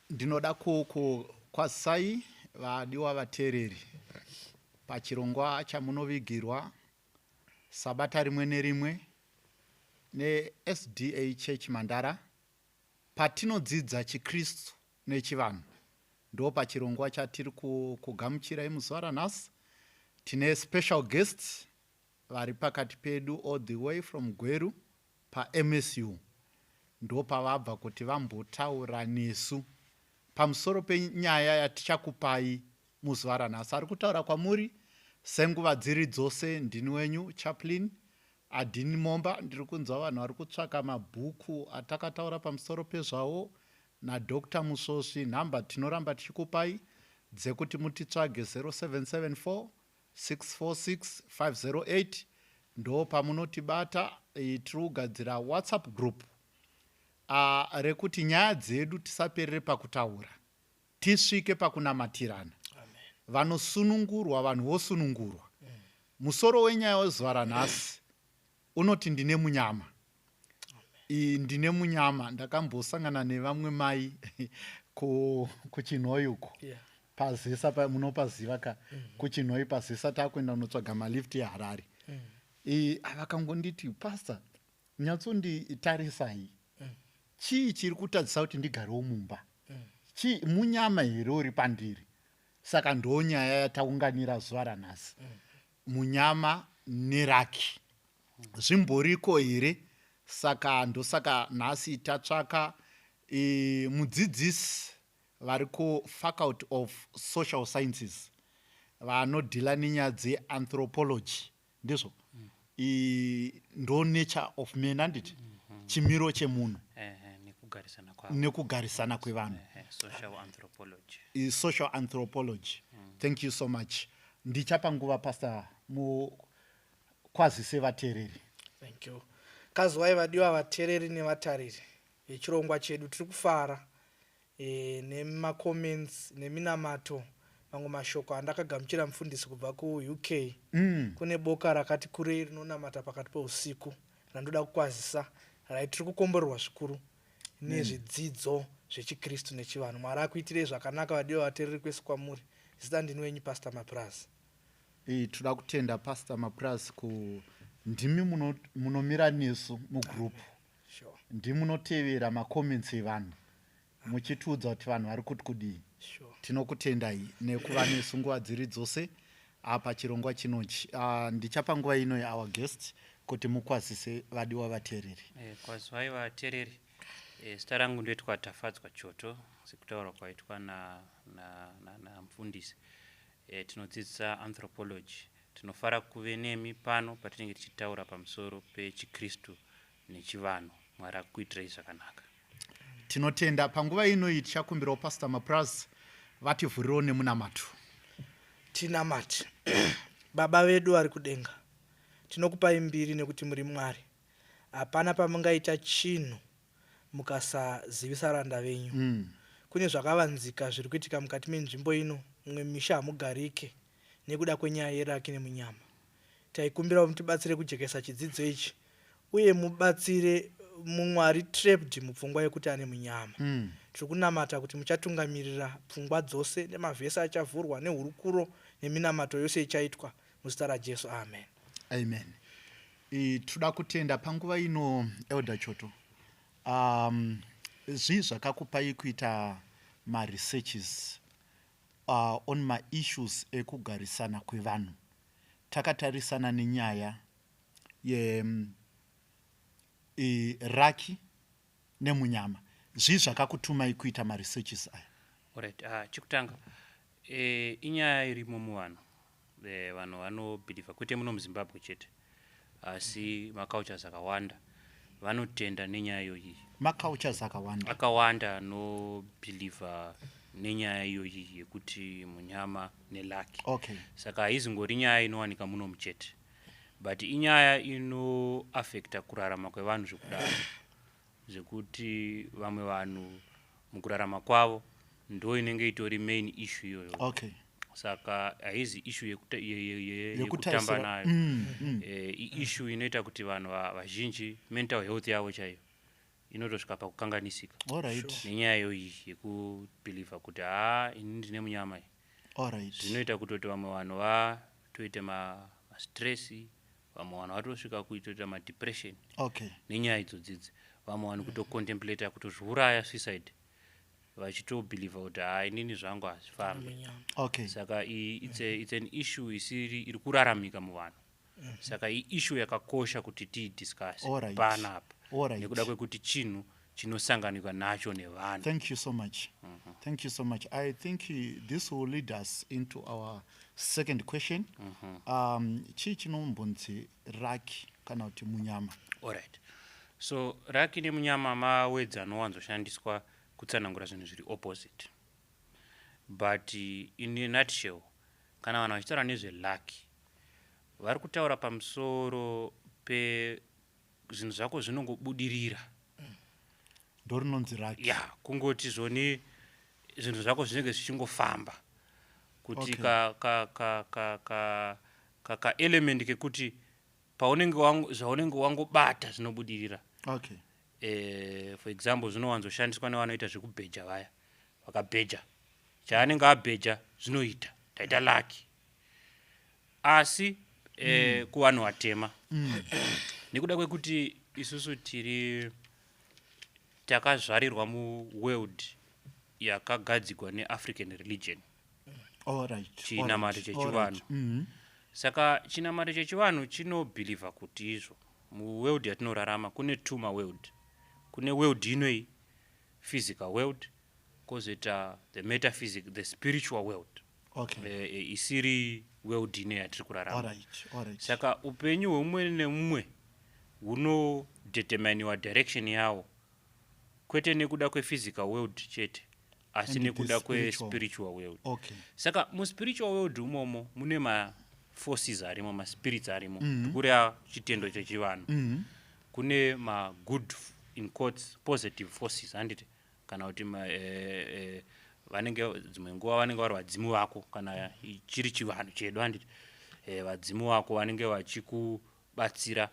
Ndinoda kukukwazisai, vadiwa vateereri, pachirongwa chamunovigirwa sabata rimwe nerimwe neSDA Church Mandara, patinodzidza chiKristu nechivanhu. Ndo pachirongwa chatiri kugamuchirai muzuva ranhasi. Tine special guests vari pakati pedu all the way from Gweru paMSU. Ndo pavabva kuti vambotaura nesu pamusoro penyaya yatichakupai muzuva ranhasi. Ari kutaura kwamuri senguva dziri dzose ndini wenyu Chaplain Adini Momba. Ndiri kunzwa vanhu vari kutsvaka mabhuku atakataura pamusoro pezvawo naDr Musvosvi. Nhamba tinoramba tichikupai dzekuti mutitsvage: 0774 646 508, ndo pamunotibata. Tiri kugadzira WhatsApp group rekuti nyaya dzedu tisaperere pakutaura, tisvike pakunamatirana, vanosunungurwa, vanhu vosunungurwa. Musoro wenyaya wezuva ranhasi unoti "Ndine munyama". Ndine munyama. Ndakambosangana nevamwe mai kuChinhoyi uko paZesa, munopaziva ka, kuChinhoyi paZesa, takuenda kunotsvaga malift eHarare. Vakangonditi, "Pastor, nyatsonditarisai, chii chiri kutadzisa kuti ndigarewo mumba? Chii? Munyama here uri pandiri?" Saka ndo nyaya yataunganira zuva ranhasi: munyama neluck zvimboriko here? Saka ndosaka nhasi tatsvaka mudzidzisi vari kuFaculty of Social Sciences, vanodeala nenyaya dzeanthropology. Ndizvo, ndo nature of man, handiti? Chimiro chemunhu Nekugarisana kwavo. Nekugarisana kwevanhu. Social anthropology. Social anthropology. Thank you so much. Ndichapa nguva, Pastor, mukwazise vateereri. Thank you. Kwaziwai, vadiwa vateereri nevatariri vechirongwa chedu. Tiri kufara nemacomments neminamato, mamwe mashoko andakagamuchira, mufundisi, kubva kuUK. Kune boka rakati kurei rinonamata pakati peusiku randoda kukwazisa. Right, tiri kukomborerwa zvikuru nezvidzidzo zvechikristu nechivanhu. Mwari akuitirei zvakanaka, vadiwa vateereri kwese kwamuri. Zita ndini wenyu Pastor Mapurazi. Toda kutenda Pastor Mapurazi ku ndimi munomira nesu mugroup. Ndimunotevera macomments evanhu muchitiudza kuti vanhu vari kuti kudii. Tinokutendai nekuva nesu nguva dziri dzose apa chirongwa chinochi. Ndichapa nguva ino our guest kuti mukwazise vadiwa vateereri. Kwaziwai vateereri. Zita rangu ndoitwa Tafadzwa Choto, sekutaurwa kwaitwa namufundisi. Tinodzidzisa anthropology. Tinofara kuve nemi pano patinenge tichitaura pamusoro pechikristu nechivanhu. Mwari akuitirei zvakanaka. Tinotenda. Panguva inoyi tichakumbirawo Pastor Mapurazi vativhurirewo nemunamato. Tinamati. Baba vedu vari kudenga, tinokupai mbiri nekuti muri Mwari. Hapana pamungaita chinhu mukasazivisa randa venyu. Kune zvakavanzika zviri kuitika mukati menzvimbo ino. Mumwe misha hamugarike nekuda kwenyaya yeluck nemunyama. Taikumbira mutibatsire kujekesa chidzidzo ichi uye mubatsire mumwe ari trapped mupfungwa yekuti ane munyama. Tiri kunamata kuti muchatungamirira pfungwa dzose nemavhesi achavhurwa nehurukuro neminamato yose ichaitwa, muzita raJesu, amen. Amen. Toda kutenda panguva ino, Elder Choto. Zvii zvakakupai kuita maresearches on maissues ekugarisana kwevanhu, takatarisana nenyaya yeluck nemunyama? Zvii zvakakutumai kuita maresearches aya? Alright, chekutanga, inyaya irimo muvanhu. Vanhu vanobhilivha, kwete muno muZimbabwe chete, asi macultures akawanda vanotenda nenyaya iyoyi. Macultures akawanda? Akawanda anobhilivha nenyaya iyoyi yekuti munyama neluck. Saka haizingori nyaya inowanika muno muchete, but inyaya inoafecta kurarama kwevanhu zvekudaro, zvekuti vamwe vanhu mukurarama kwavo ndo inenge itori main issue iyoyo. Saka haizi issue yekutamba nayo. Iissue inoita kuti vanhu vazhinji mental health yavo chaiyo. Inotosvika pakukanganisika Alright. Nenyaya iyoyi yekubhilivha kuti haa, ini ndine munyama iyi. Zvinoita kutoti vamwe vanhu vatoite mastress, vamwe vanhu vatosvika kuitoita madepression nenyaya idzodzidzi, vamwe vanhu kutocontemplata kutozviuraya, suicide, vachitobhilivha kuti haa, inini zvangu hazvifambi. Munyama. Saka it's an issue isiri iri kuraramika muvanhu, saka iissue yakakosha kuti tiidiscuss panapa nekuda kwekuti chinhu chinosanganikwa nacho nevanhu. Thank you so much. Thank you so much. I think this will lead us into our second question. Chii chinombonzi luck kana kuti munyama? Alright, so luck nemunyama mawords anowanzoshandiswa kutsanangura zvinhu zviri opposite, but in a nutshell, kana vanhu vachitaura nezveluck, vari kutaura pamusoro pezvinhu zvako zvinongobudirira. Ndorinonzi luck? Ya, kungoti zvoni zvinhu zvako zvinenge zvichingofamba, kuti ka ka ka ka ka ka element kekuti paunenge zvaunenge wangobata zvinobudirira. For example, zvinowanzoshandiswa nevanoita zvekubheja vaya, vakabheja, chaanenge abheja zvinoita, taita lucky. Asi kuvanhu vatema, nekuda kwekuti isusu tiri takazvarirwa muworld yakagadzigwa neAfrican religion, chinamato chechivanhu. Saka chinamato chechivanhu chinobhilivha kuti izvo muworld yatinorarama kune two maworld. Kune world inoi, physical world, kwozoita the metaphysic, the spiritual world, isiri world ino yatiri kurarama. Saka upenyu hwemumwe nemumwe hunodeterminiwa direction yawo kwete nekuda kwephysical world chete, asi And the nekuda spiritual. kwespiritual world. Saka muspiritual world umomo mune maforces arimo, maspirits arimo. Kureva chitendo chechivanhu, kune magood, in quotes, positive forces, handiti? Kana kuti vanenge dzimwe nguva vanenge vari vadzimu vako, kana chiri chivanhu chedu, handiti? Vadzimu vako vanenge vachikubatsira,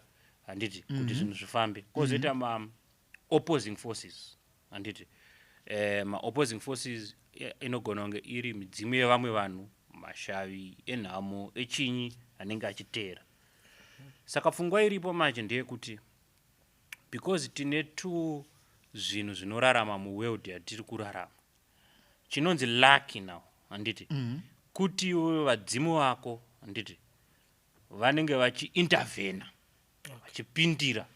handiti, kuti zvinhu zvifambe. Kwozoita ma-opposing forces, handiti? Ma-opposing forces inogona kunge iri midzimu yevamwe vanhu, mashavi enhamo, echinyi anenge achiteera. Saka pfungwa iripo manje ndeyekuti because tine two zvinhu zvinorarama muworld yatiri kurarama, chinonzi lucky now, handiti, kuti iwe vadzimu vako, handiti, vanenge vachiintervhena, vachipindira,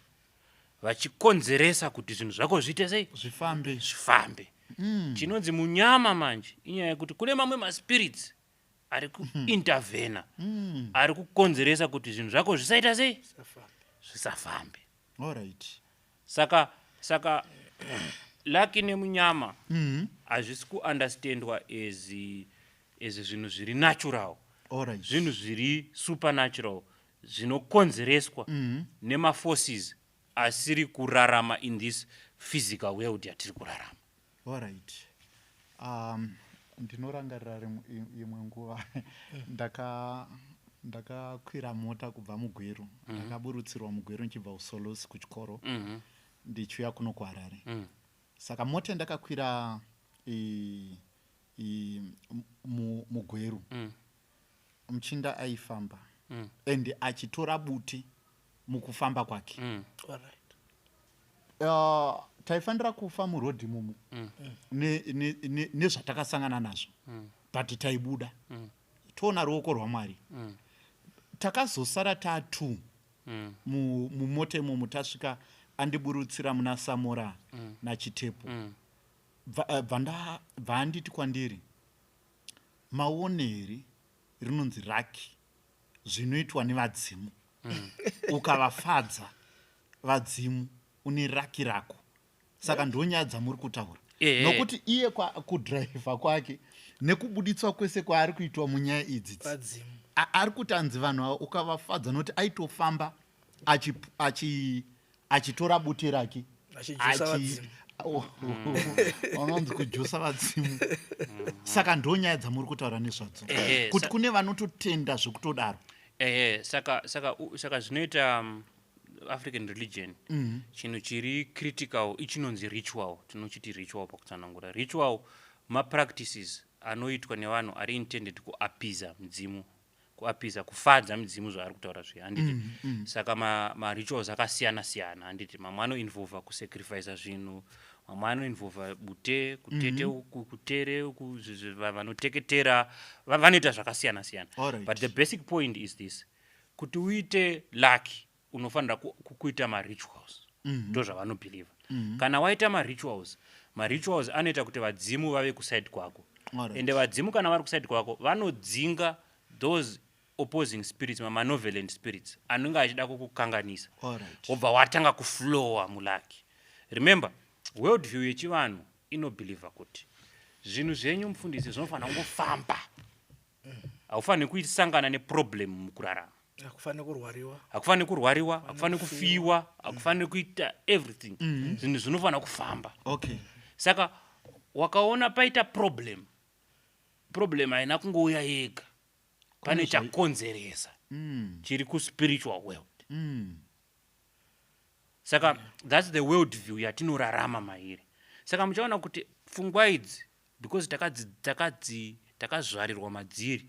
vachikonzeresa kuti zvinhu zvako zviite sei? Zvifambe. Zvifambe. Chinonzi munyama manje inyaya yekuti kune mamwe maspirits ari kuintervhena, ari kukonzeresa kuti zvinhu zvako zvisaita sei? Safambe. Zvisafambe. Saka lucky nemunyama hazvisi kuunderstandwa as zvinhu zviri natural. Zvinhu zviri supernatural zvinokonzereswa nemaforces asiri kurarama in this physical world yatiri kurarama. Alright, ndinorangarira imwe nguva ndakakwira mota kubva muGweru. Ndakaburutsirwa muGweru ndichibva kuSolosi kuchikoro, ndichiuya kuno kuHarare. Saka mota yandakakwira muGweru, muchinda aifamba and achitora buti mukufamba kwake. Taifanira kufa murodhi mumu nezvatakasangana nazvo, but taibuda, toona ruoko rwaMwari. Takazosara tatu mumota imomo. Tasvika, andiburutsira muna Samora naChitepo. Bva anditi kwandiri, "Maoneri rinonzi luck zvinoitwa nevadzimu. Ukavafadza vadzimu, une luck rako." Saka ndonyaya dzamuri kutaura, nokuti iye kudhiraivha kwake nekubuditswa kwese kwaari kuitwa munyaya idzi, Vadzimu. Ari kuti anzi vanhu ava ukavafadza, nokuti aitofamba achitora bute rake. Achijusa vadzimu. Oh, unonzi kujusa vadzimu. Saka ndonyaya dzamuri kutaura nezvadzo, kuti kune vanototenda zvekutodaro. Ehe, saka zvinoita African religion, chinhu chiri critical ichinonzi ritual. Tinochiti ritual pakutsanangura. Ritual mapractices anoitwa nevanhu ari intended kuappeasa mudzimu, kuappeasa, kufadza mudzimu, zvaari kutaura zviya, handiti? Saka marituals akasiyana siyana, handiti? Mamwe anoinvolva kusacrifica zvinhu, mamwe anoinvolva bute, kutete, uku kutere uku, vanoteketera, vanoita zvakasiyana siyana. But the basic point is this: kuti uite lucky, unofanira kuita marituals. Ndo zvavanobhelievha. Kana waita marituals, marituals anoita kuti vadzimu vave kuside kwako. Ende vadzimu kana vari kuside kwako, vanodzinga those opposing spirits, mamalevolent spirits anenge achida kukukanganisa. Wobva watanga kuflowa muluck. Remember, world view yechivanhu inobhelievha kuti zvinhu zvenyu, mufundisi, zvinofanira kungofamba. Haufaniri kuisangana neproblem mukurarama. Hakufaniri kurwariwa. Hakufaniri kurwariwa, hakufaniri kufiwa, hakufaniri kuita everything. Zvinhu zvinofanira kufamba. Saka wakaona paita problem, problem haina kungouya yega, pane chakonzeresa chiri kuspiritual world. Saka that's the world view yatinorarama mairi. Saka muchaona kuti pfungwa idzi, because takazvarirwa madziri,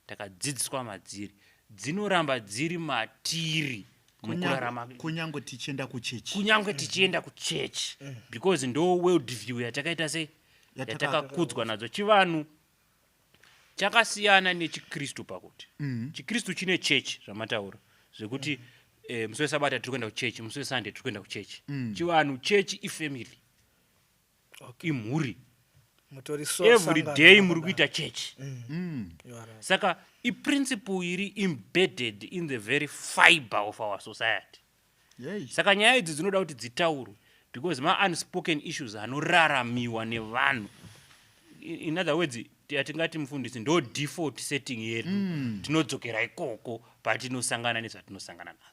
takadzidziswa madziri, dzinoramba dziri matiri mukurarama. Kunyange tichienda kuchechi. Kunyange tichienda kuchechi, because ndo world view yatakaita sei, yatakakudzwa nadzo. Chivanhu chakasiyana nechikristu pakuti chikristu chine chechi, zvamataura zvekuti musi wesabata tiri kuenda kuchechi, musi weSunday tiri kuenda kuchechi. Chivanhu, chechi ifamily, imhuri. Mutori so Every sangano day muri rakadaro. kuita chechi. You are right. Saka iprinciple iri embedded in the very fiber of our society. Saka nyaya idzi dzinoda kuti dzitaurwe because ma-unspoken issues anoraramiwa nevanhu. In other words, yatingati, mufundisi, ndo default setting yedu. Tinodzokera ikoko patinosangana nezvatinosangana nazvo.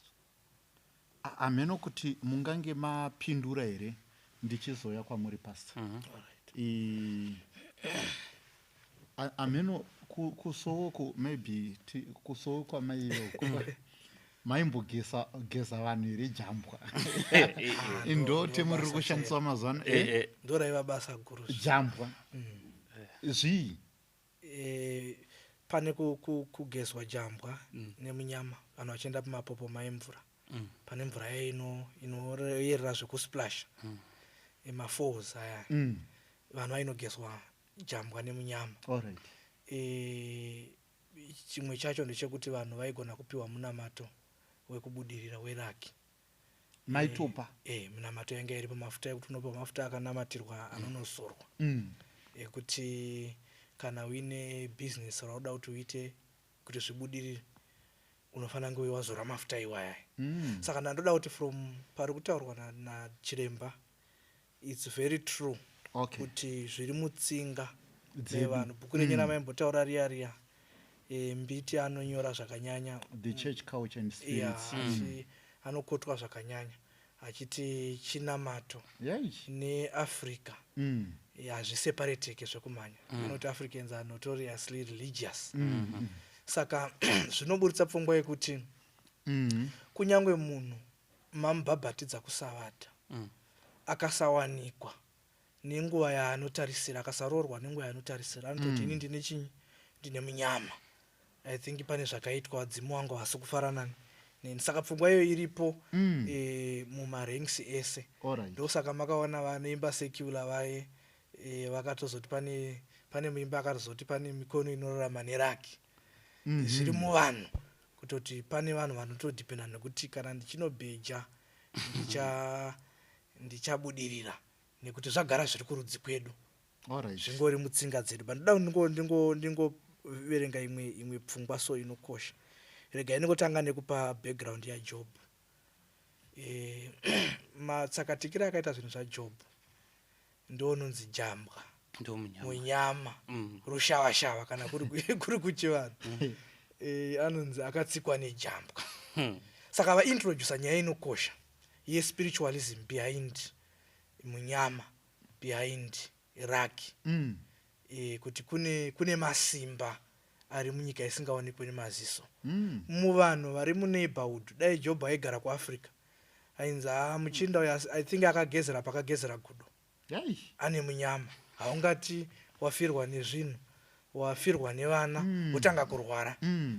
Hameno kuti mungange mapindura here ndichizoya kwamuri, pastor. Hameno kusowoku, maybe kusowo kwamaive uko, maimbogeza geza vanhu here jambwa? Ndo temu riri kushandiswa mazuva ano. Ndo raiva basa guru. Jambwa zvii? Pane kugezwa jambwa nemunyama, vanhu vachienda pamapopoma emvura. Pane mvura iya inoyerera zvekusplash, emafalls aya. Vanhu vainogezwa jambwa nemunyama. Chimwe chacho ndechekuti vanhu vaigona kupiwa munamato wekubudirira, weluck. Maitopa? Minamato yanga iripo, mafuta ekuti unopiwa mafuta akanamatirwa anonosorwa, ekuti kana uine bhizinesi rauda kuti uite kuti zvibudirire, unofanira kunge wazora mafuta iwaya. Saka ndandoda kuti from pari kutaurwa nachiremba, it's very true kuti zviri mutsinga dzedu. Nevanhu. Bhuku renyu ramaimbotaura riya riya, Mbiti anonyora zvakanyanya. The Church, Culture and Spirits. Anokotwa zvakanyanya achiti chinamato neAfrica hazviseparateke zvekumhanya. Anoti Africans are notoriously religious. Saka zvinoburitsa pfungwa yekuti kunyange munhu mamubhabhatidza kusavata, akasawanikwa nenguva yaanotarisira, akasaroorwa nenguva yaanotarisira, anototi, "Ini ndine chinyi? Ndine munyama. I think pane zvakaitwa, vadzimu wangu hasi kufara nani neni." Saka pfungwa iyoyo iripo mumaranks ese. Ndosaka makaona vanoimba secular vaye, vakatozoti pane muimba akatozoti pane mikono inorarama neluck. Zviri muvanhu kutoti pane vanhu vanotodhipenda nekuti kana ndichinobheja ndichabudirira nekuti zvagara zviri kurudzi kwedu. Zvingori mutsinga dzedu. But ndoda ndingoverenga imwe pfungwa so inokosha. Regai ndingotanga nekupa background yaJob. Matsakatikiro akaita zvinhu zvaJob ndounonzi jambwa. Ndomunyama. Munyama. Rushavashava kana kuri kuchivanhu. Anonzi akatsikwa nejambwa. Saka vaintrodusa nyaya inokosha yespiritualism behind munyama, behind luck. Kuti kune masimba ari munyika isingaonekwi nemaziso. Muvanhu vari muneighborhood, dai Job aigara kuAfrica. Ainzi, "Ha, muchinda uyu, I think akagezera pakagezera gudo." Yai. Ane munyama. Haungati wafirwa nezvinhu, wafirwa nevana, wotanga kurwara.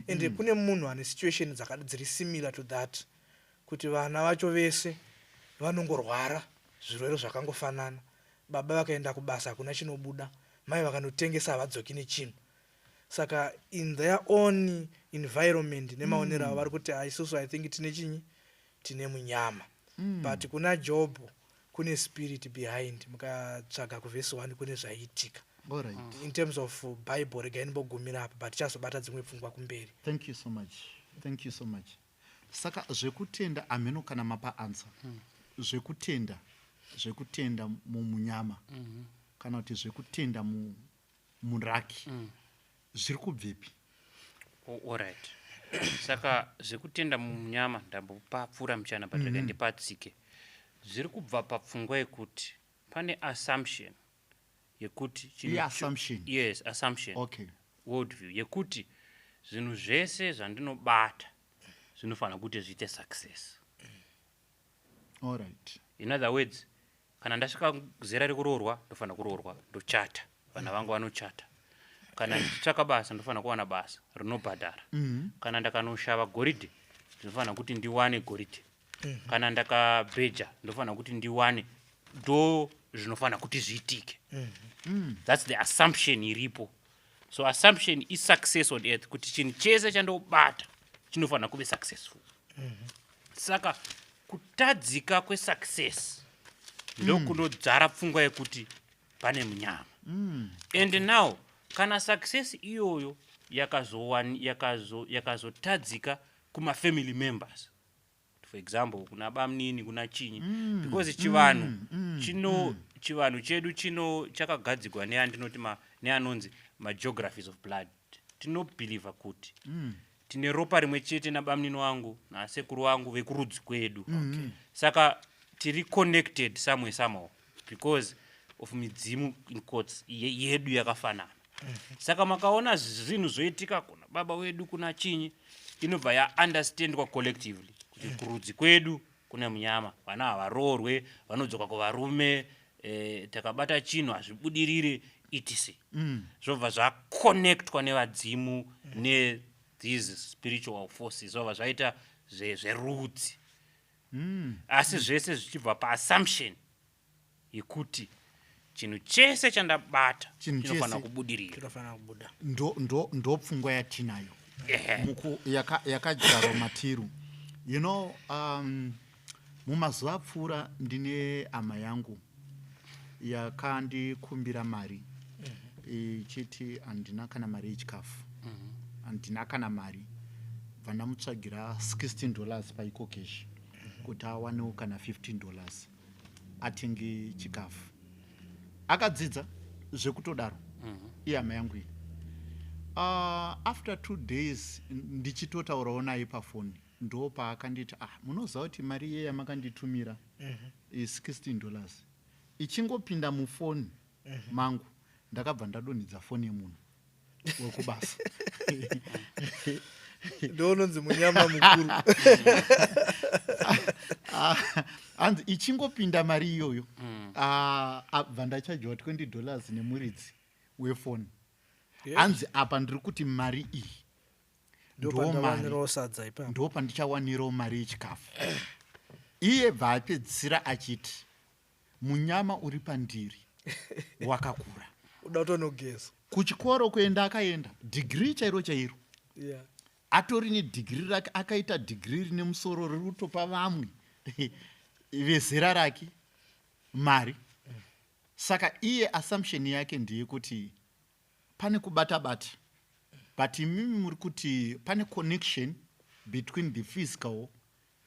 Ende kune munhu ane situation dziri similar to that, kuti vana vacho vese vanongorwara zvirwere zvakangofanana. Baba vakaenda kubasa, hakuna chinobuda. Mai vakanotengesa, havadzoki nechinhu. Saka in their own environment nemaonero avo, vari kuti, "Ah, isusu I think tine chinyi, tine munyama." But kuna Job kune spirit behind. Mukatsvaga kuvhesi 1, kune zvaiitika. All right. In terms of Bible, regai ndimbogumira apa, but tichazobata dzimwe pfungwa kumberi. Thank you so much, thank you so much. Saka zvekutenda, hameno kana mapa answer, zvekutenda mumunyama kana kuti zvekutenda muluck zviri kubvepi? Alright, saka zvekutenda mumunyama ndambopapfuura muchana, but rega ndipatsike. Zviri kubva papfungwa yekuti pane assumption yekuti I-assumption? Yes, assumption. World view yekuti zvinhu zvese zvandinobata zvinofanira kuti zviite success. All right. In other words, kana ndasvika zera rekuroorwa, ndofanira kuroorwa, ndochata, vana vangu vanochata. Kana ndichitsvaka basa, ndofanira kuwana basa rinobhadhara. Kana ndakanoshava goridhe, ndinofanira kuti ndiwane goridhe. Kana ndakabheja, ndofanira kuti ndiwane. Ndo zvinofanira kuti zviitike. That's the assumption iripo. So assumption isuccess on earth, kuti chinhu chese chandobata chinofanira kuve successful. Saka kutadzika kwesuccess ndokunodzvara pfungwa yekuti pane munyama. And now kana success iyoyo yakazotadzika kumafamily members, for example kuna bamnini, kuna chinyi, because chivanhu chino, chivanhu chedu chino chakagadzigwa neandinoti neanonzi mageographies of blood. Tinobhilivha kuti tine ropa rimwe chete nabamnini wangu nasekuru wangu vekurudzi kwedu. Saka tiri connected somewhere, somehow, because of midzimu, in quotes, yedu yakafanana. Saka makaona zvinhu zvoitika kuna baba wedu, kuna chinyi, inobva yaunderstandwa collectively kuti kurudzi kwedu kune munyama, vana havaroorwe, vanodzoka kuvarume, takabata chinhu hazvibudirire, etc. Zvobva zvaconnectwa nevadzimu, nethese spiritual forces, zvobva zvaita zverudzi. Asi zvese zvichibva paassumption yekuti chinhu chese chandabata Chinhu chinofanira chese. kubudirira. Chinofanira kubuda. Ndo pfungwa yatinayo. Yakadyarwa matiru. Mumazuva apfuura ndine hama yangu yakandikumbira mari ichiti, "Handina kana mari yechikafu, handina kana mari." Bva ndamutsvagira $16 paEcoCash kuti awanewo kana $15 atenge chikafu. Akadzidza zvekutodaro ihama yangu iyi. After 2 days ndichitotaurawo naye pafoni, ndo paakanditi, "Ah, munoziva kuti mari iye yamakanditumira, $16, ichingopinda mufoni mangu, ndakabva ndadonhedza foni yemunhu wekubasa." Ndo unonzi munyama mukuru. Ah, hanzi ichingopinda mari iyoyo, ah, abva ndachajiwa $20 nemuridzi wefoni. Hanzi apa ndiri kuti mari iyi ndo ndo mari pandawanirawo sadza ipapo. Ndo pandichawanirawo mari yechikafu. Iye bva apedzisira achiti, "Munyama uri pandiri wakakura." Uda kutonogeza. Kuchikoro kuenda akaenda dhigiri chairo chairo. Atori nedhigiri rake, akaita dhigiri rine musoro, riri kutopa vamwe vezera rake mari. Saka iye assumption yake ndeyekuti pane kubata bata, but imimi muri kuti pane connection between the physical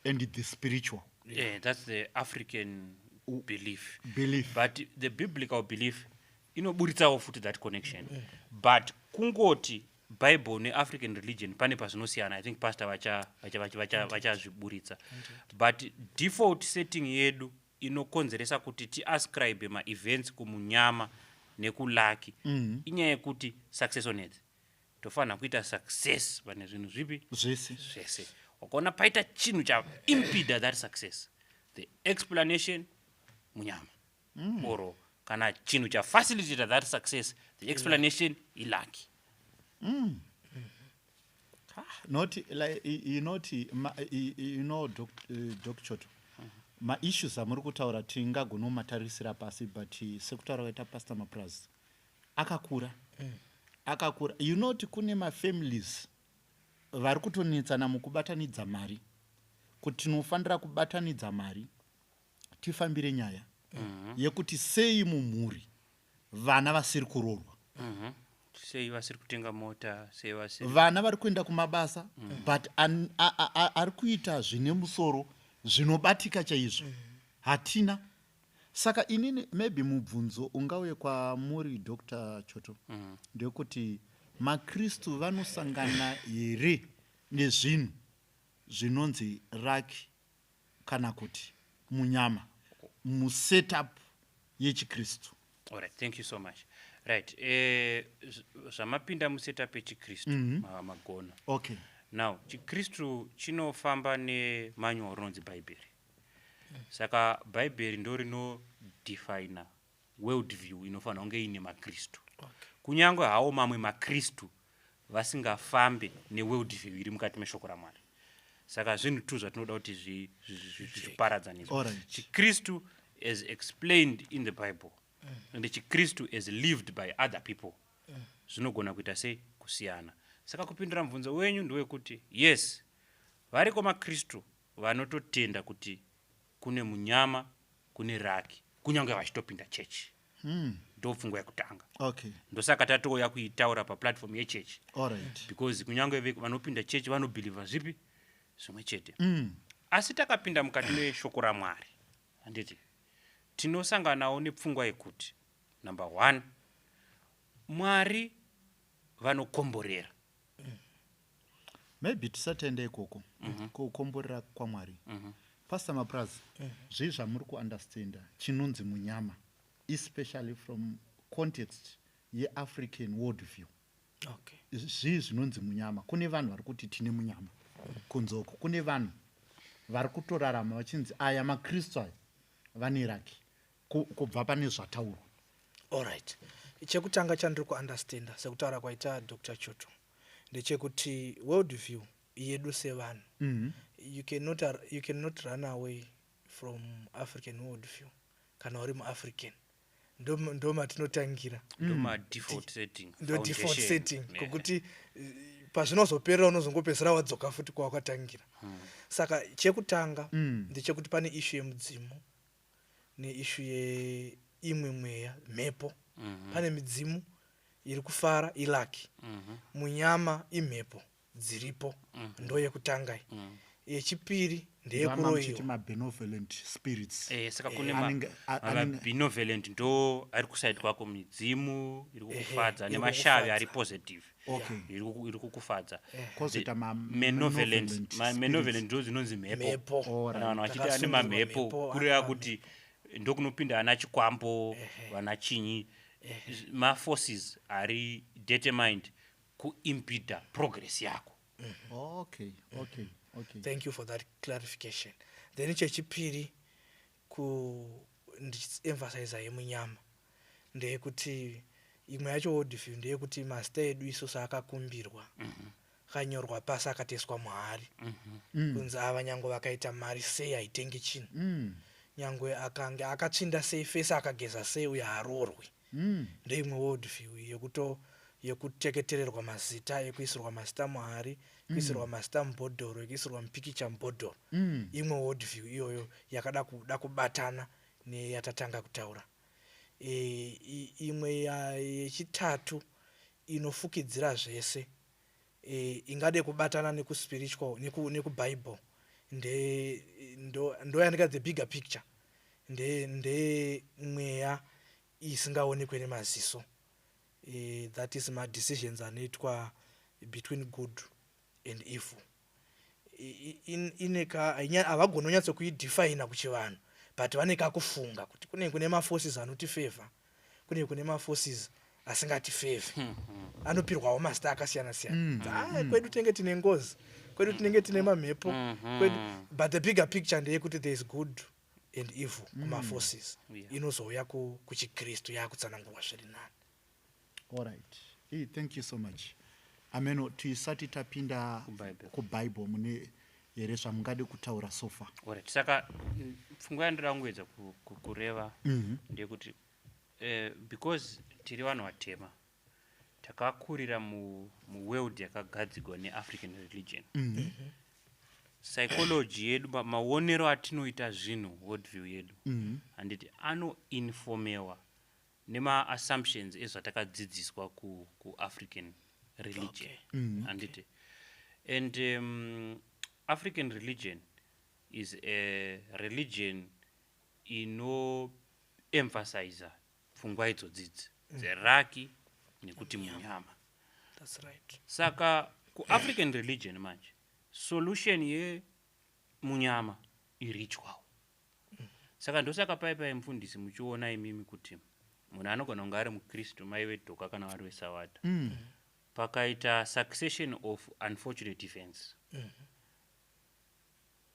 and the spiritual. Yeah, that's the African belief. Belief. But the biblical belief inoburitsawo futi that connection, but kungoti Bible neAfrican religion pane pazvinosiyana. I think pastor vachazviburitsa, but default setting yedu inokonzeresa kuti tiascribe maevents kumunyama nekuluck inyaya yekuti success on earth, tofanira kuita success pane zvinhu zvipi? Zvese. Zvese. Wakaona paita chinhu chaimpeda that success. The explanation munyama. Or kana chinhu chafacilitate that success, the explanation ilucky. Not like you know, you know, Doc, Doc Choto, maissues amuri kutaura tingagonomatarisira pasi, but sekutaura kwaita Pastor Mapraz, akakura, akakura. You know kuti kune mafamilies vari kutonetsana mukubatanidza mari, kuti tinofanira kubatanidza mari tifambire nyaya yekuti sei mumhuri vana vasiri kuroorwa. Sei vasiri kutenga mota, sei vasiri Vana vari kuenda kumabasa, but ari kuita zvine musoro, zvinobatika chaizvo, hatina. Saka inini maybe mubvunzo ungauye kwamuri, Dr Choto, ndekuti makristu vanosangana here nezvinhu zvinonzi lucky kana kuti munyama musetup yechikristu? Alright, thank you so much. Right, zvamapinda musetup yechikristu, magona. Now chikristu chinofamba nemanual rinonzi Bhaibheri. Saka Bhaibheri ndo rinodefina world view inofanira kunge ine makristu, kunyange hawo mamwe makristu vasingafambe neworld view iri mukati meshoko raMwari. Saka zvinhu tu zvatinoda kuti zviparadzaniswe. Chikristu as explained in the Bible and chikristu as lived by other people zvinogona kuita sei? Kusiyana. Saka kupindura mubvunzo wenyu ndewekuti yes, variko makristu vanototenda kuti kune munyama, kune lucky, kunyange vachitopinda chechi. Ndopfungwa yekutanga. Ndosaka tatouya kuitaura paplatform yechechi, because kunyange vanopinda chechi vanobhilivha zvipi? Zvimwe chete. Asi takapinda mukati meshoko raMwari, handiti, tinosanganawo nepfungwa yekuti number one, Mwari vanokomborera. Maybe tisatienda ikoko kukomborera kwaMwari, Pastor Mapraz, zvii zvamuri kuunderstanda chinonzi munyama, especially from context yeAfrican world view? Zvii zvinonzi munyama? Kune vanhu vari kuti tine munyama kunzoko, kune vanhu vari kutorarama vachinzi aya makristu, aya vane lucky, kubva pane zvataurwa. Alright, chekutanga chandiri kuunderstanda sekutaura kwaita Dr Choto ndechekuti world view yedu sevanhu, you cannot run away from African world view. Kana uri muAfrican, ndo matinotangira. Ndomadefault setting. Ndo default foundation. setting, kokuti pazvinozoperera unozongopedzisira wadzoka futi kwawakatangira. Saka chekutanga ndechekuti pane issue yemudzimu neissue yeimwe mweya, mhepo. Pane midzimu iri kufara, ilucky. Munyama imhepo dziripo. Ndo yekutanga. Yechipiri ndeyekuroyiwa. Mabenevolent spirits. Saka kune mabenevolent, ndo ari kusaidi kwako, midzimu iri kukufadza Iri nemashavi kukufadza. ari positive, iri kukufadza. Kwozoita malevolent. Malevolent. Malevolent ndo dzinonzi mhepo. Mhepo. Kana vanhu vachiti ane Takasungirwa mamhepo, mhepo, kureva ane kuti ndokunopinda ana chikwambo, vana chinyi, maforces ari determined kuimpida progress yako. Thank you for that clarification. Then chechipiri, ku ndichiemphasiza yemunyama, ndeyekuti imwe yacho world view ndeyekuti mazita edu isusu akakumbirwa, akanyorwa pasi, akatoiswa muhari, kunzi ava nyange vakaita mari sei haitengi chinhu, nyangwe akange akatsvinda sei fesi, akageza sei, uye haroorwi. Ndeimwe world view yekuto yekuteketererwa mazita, ekuisirwa mazita muhari, kuisirwa mazita mubhodhoro, ekuisirwa mupikicha mubhodhoro. Imwe world view iyoyo yakada kuda kubatana neyatatanga kutaura. Imwe yechitatu inofukidzira zvese, ingade kubatana nekuspiritual nekubible, nde ndo yandika the bigger picture, ndemweya isingaonekwe nemaziso. That is madecisions anoitwa between good and evil. Ineka havagoni kunyatsokuidefina kuchivanhu, but vane kakufunga kuti kune kune maforces anotifavor, kune kune maforces asingatifavor, anopirwawo mazita akasiyana siyana. Ah, kwedu tinenge tine ngozi, kwedu tinenge tine mamhepo, kwedu. But the bigger picture ndeyekuti there is good and evil kumaforces inozouya kuchikristu yaakutsanangurwa zviri nani. Alright. Thank you so much. Ameno tisati tapinda kuBible. Kubible, mune here zvamungade kutaura so far? Alright, saka pfungwa yandinoda kungoedza kureva ndeyekuti because tiri vanhu vatema, takakurira muworld yakagadzirwa neAfrican religion, psychology yedu, maonero atinoita zvinhu, worldview yedu, handiti, anoinformewa nemaassumptions ezvatakadzidziswa kuAfrican religion, handiti? And African religion is a religion inoemphasiza pfungwa idzodzidzi dzeluck nekuti munyama. That's right. Saka kuAfrican religion manje, solution yemunyama iritual. Saka ndosaka pai pai mufundisi muchiona imimi kuti munhu anogona kunge ari mukristu, mai vedhoka kana vari vesavata, pakaita succession of unfortunate events,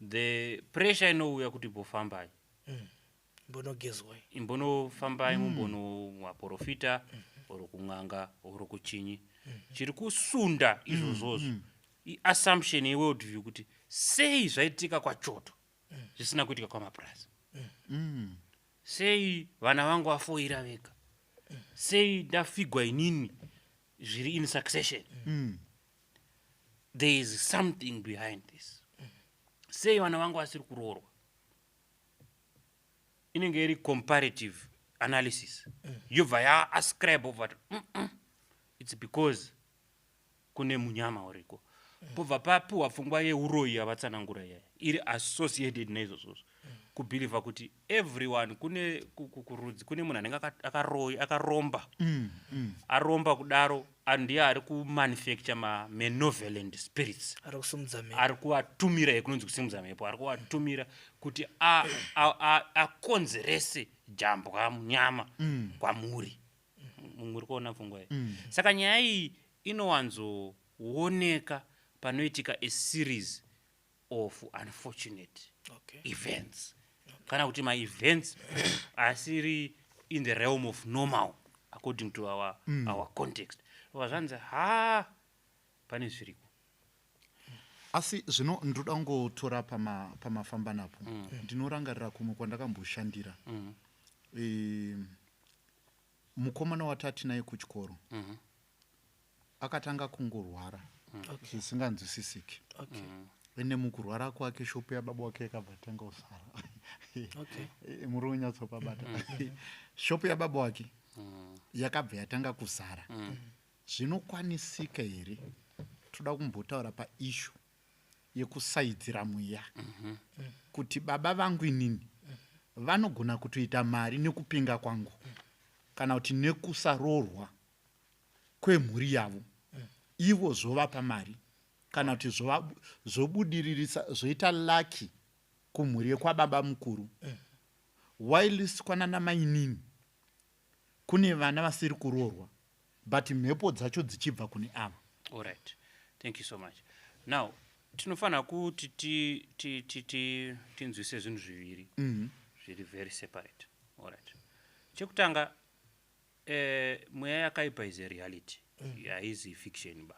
the pressure inouya kuti bofambai, Mbonogezwa. Imbonofambai, mumbonovaprofita or kun'anga or kuchinyi. Chiri kusunda izvozvozvo iassumption yeworld view kuti sei zvaitika kwaChoto zvisina kuitika kwamapurazi? Sei vana vangu vafoira vega? Sei ndafigwa inini zviri in succession? There is something behind this. Sei vana vangu vasiri kuroorwa? Inenge iri comparative analysis, yobva yaascribe over kuti it's because kune munyama uriko. Pobva papiwa pfungwa yeuroyi yavatsanangura iyaya iri associated naizvozvozvo, kubhilivha kuti everyone kune kurudzi kune munhu anenge akaromba. Aromba kudaro, ndiye ari kumanufacture mamalevolent spirits. Ari kusimudza mhepo. Ari kuvatumira, yekunonzi kusimudza mhepo, ari kuvatumira kuti akonzerese jambwa munyama kwamuri. Muri kuona pfungwa iyi? Saka nyaya iyi inowanzooneka panoitika a series of unfortunate events, kana kuti maevents asiri in the realm of normal according to our context. Obva zvanzi, ha, pane zviriko. Asi zvino ndoda kungotora pamafamba napo. Ndinorangarira kumwe kwandakamboshandira, mukomana watati naye kuchikoro akatanga kungorwara zvisinganzwisisiki. Ende mukurwara kwake, shopu yababa wake yakabva tanga kusara. Muri kunyatsopabata? Shopu yababa wake yakabva yatanga kuzara. Zvinokwanisika here, toda kumbotaura paissue yekusaidzira mweya, kuti baba vangu inini vanogona kutoita mari nekupinga kwangu kana kuti nekusaroorwa kwemhuri yavo, ivo zvovapa mari, kana kuti zvobudiririsa, zvoita lucky kumhuri yekwababa mukuru, whilst kwanana mainini kune vana vasiri kuroorwa, but mhepo dzacho dzichibva kune ava? Alright, thank you so much. Now tinofanira kuti tinzwise zvinhu zviviri zviri very separate. Alright, chekutanga, mweya yakaipa is a reality, haizi fiction ba.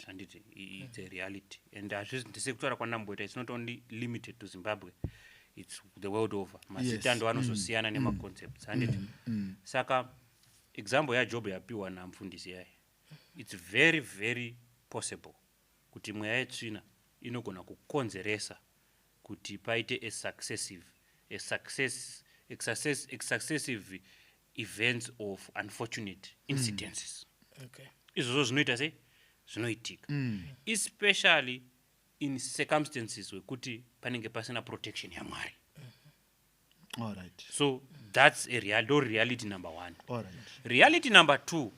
Handiti? It's a reality, and hazvisi ndsekutaura kwandamboita, it's not only limited to Zimbabwe, it's the world over. Mazita ndo anozosiyana nemaconcepts, handiti? Saka example yaJob yapiwa namufundisi yai, it's very very possible kuti mweya yetsvina inogona kukonzeresa kuti paite a successive events of unfortunate incidences. Izvozvo zvinoita sei? Zvinoitika, especially in circumstances wekuti panenge pasina protection yaMwari. So that's a real, ndo reality number one. Reality number two,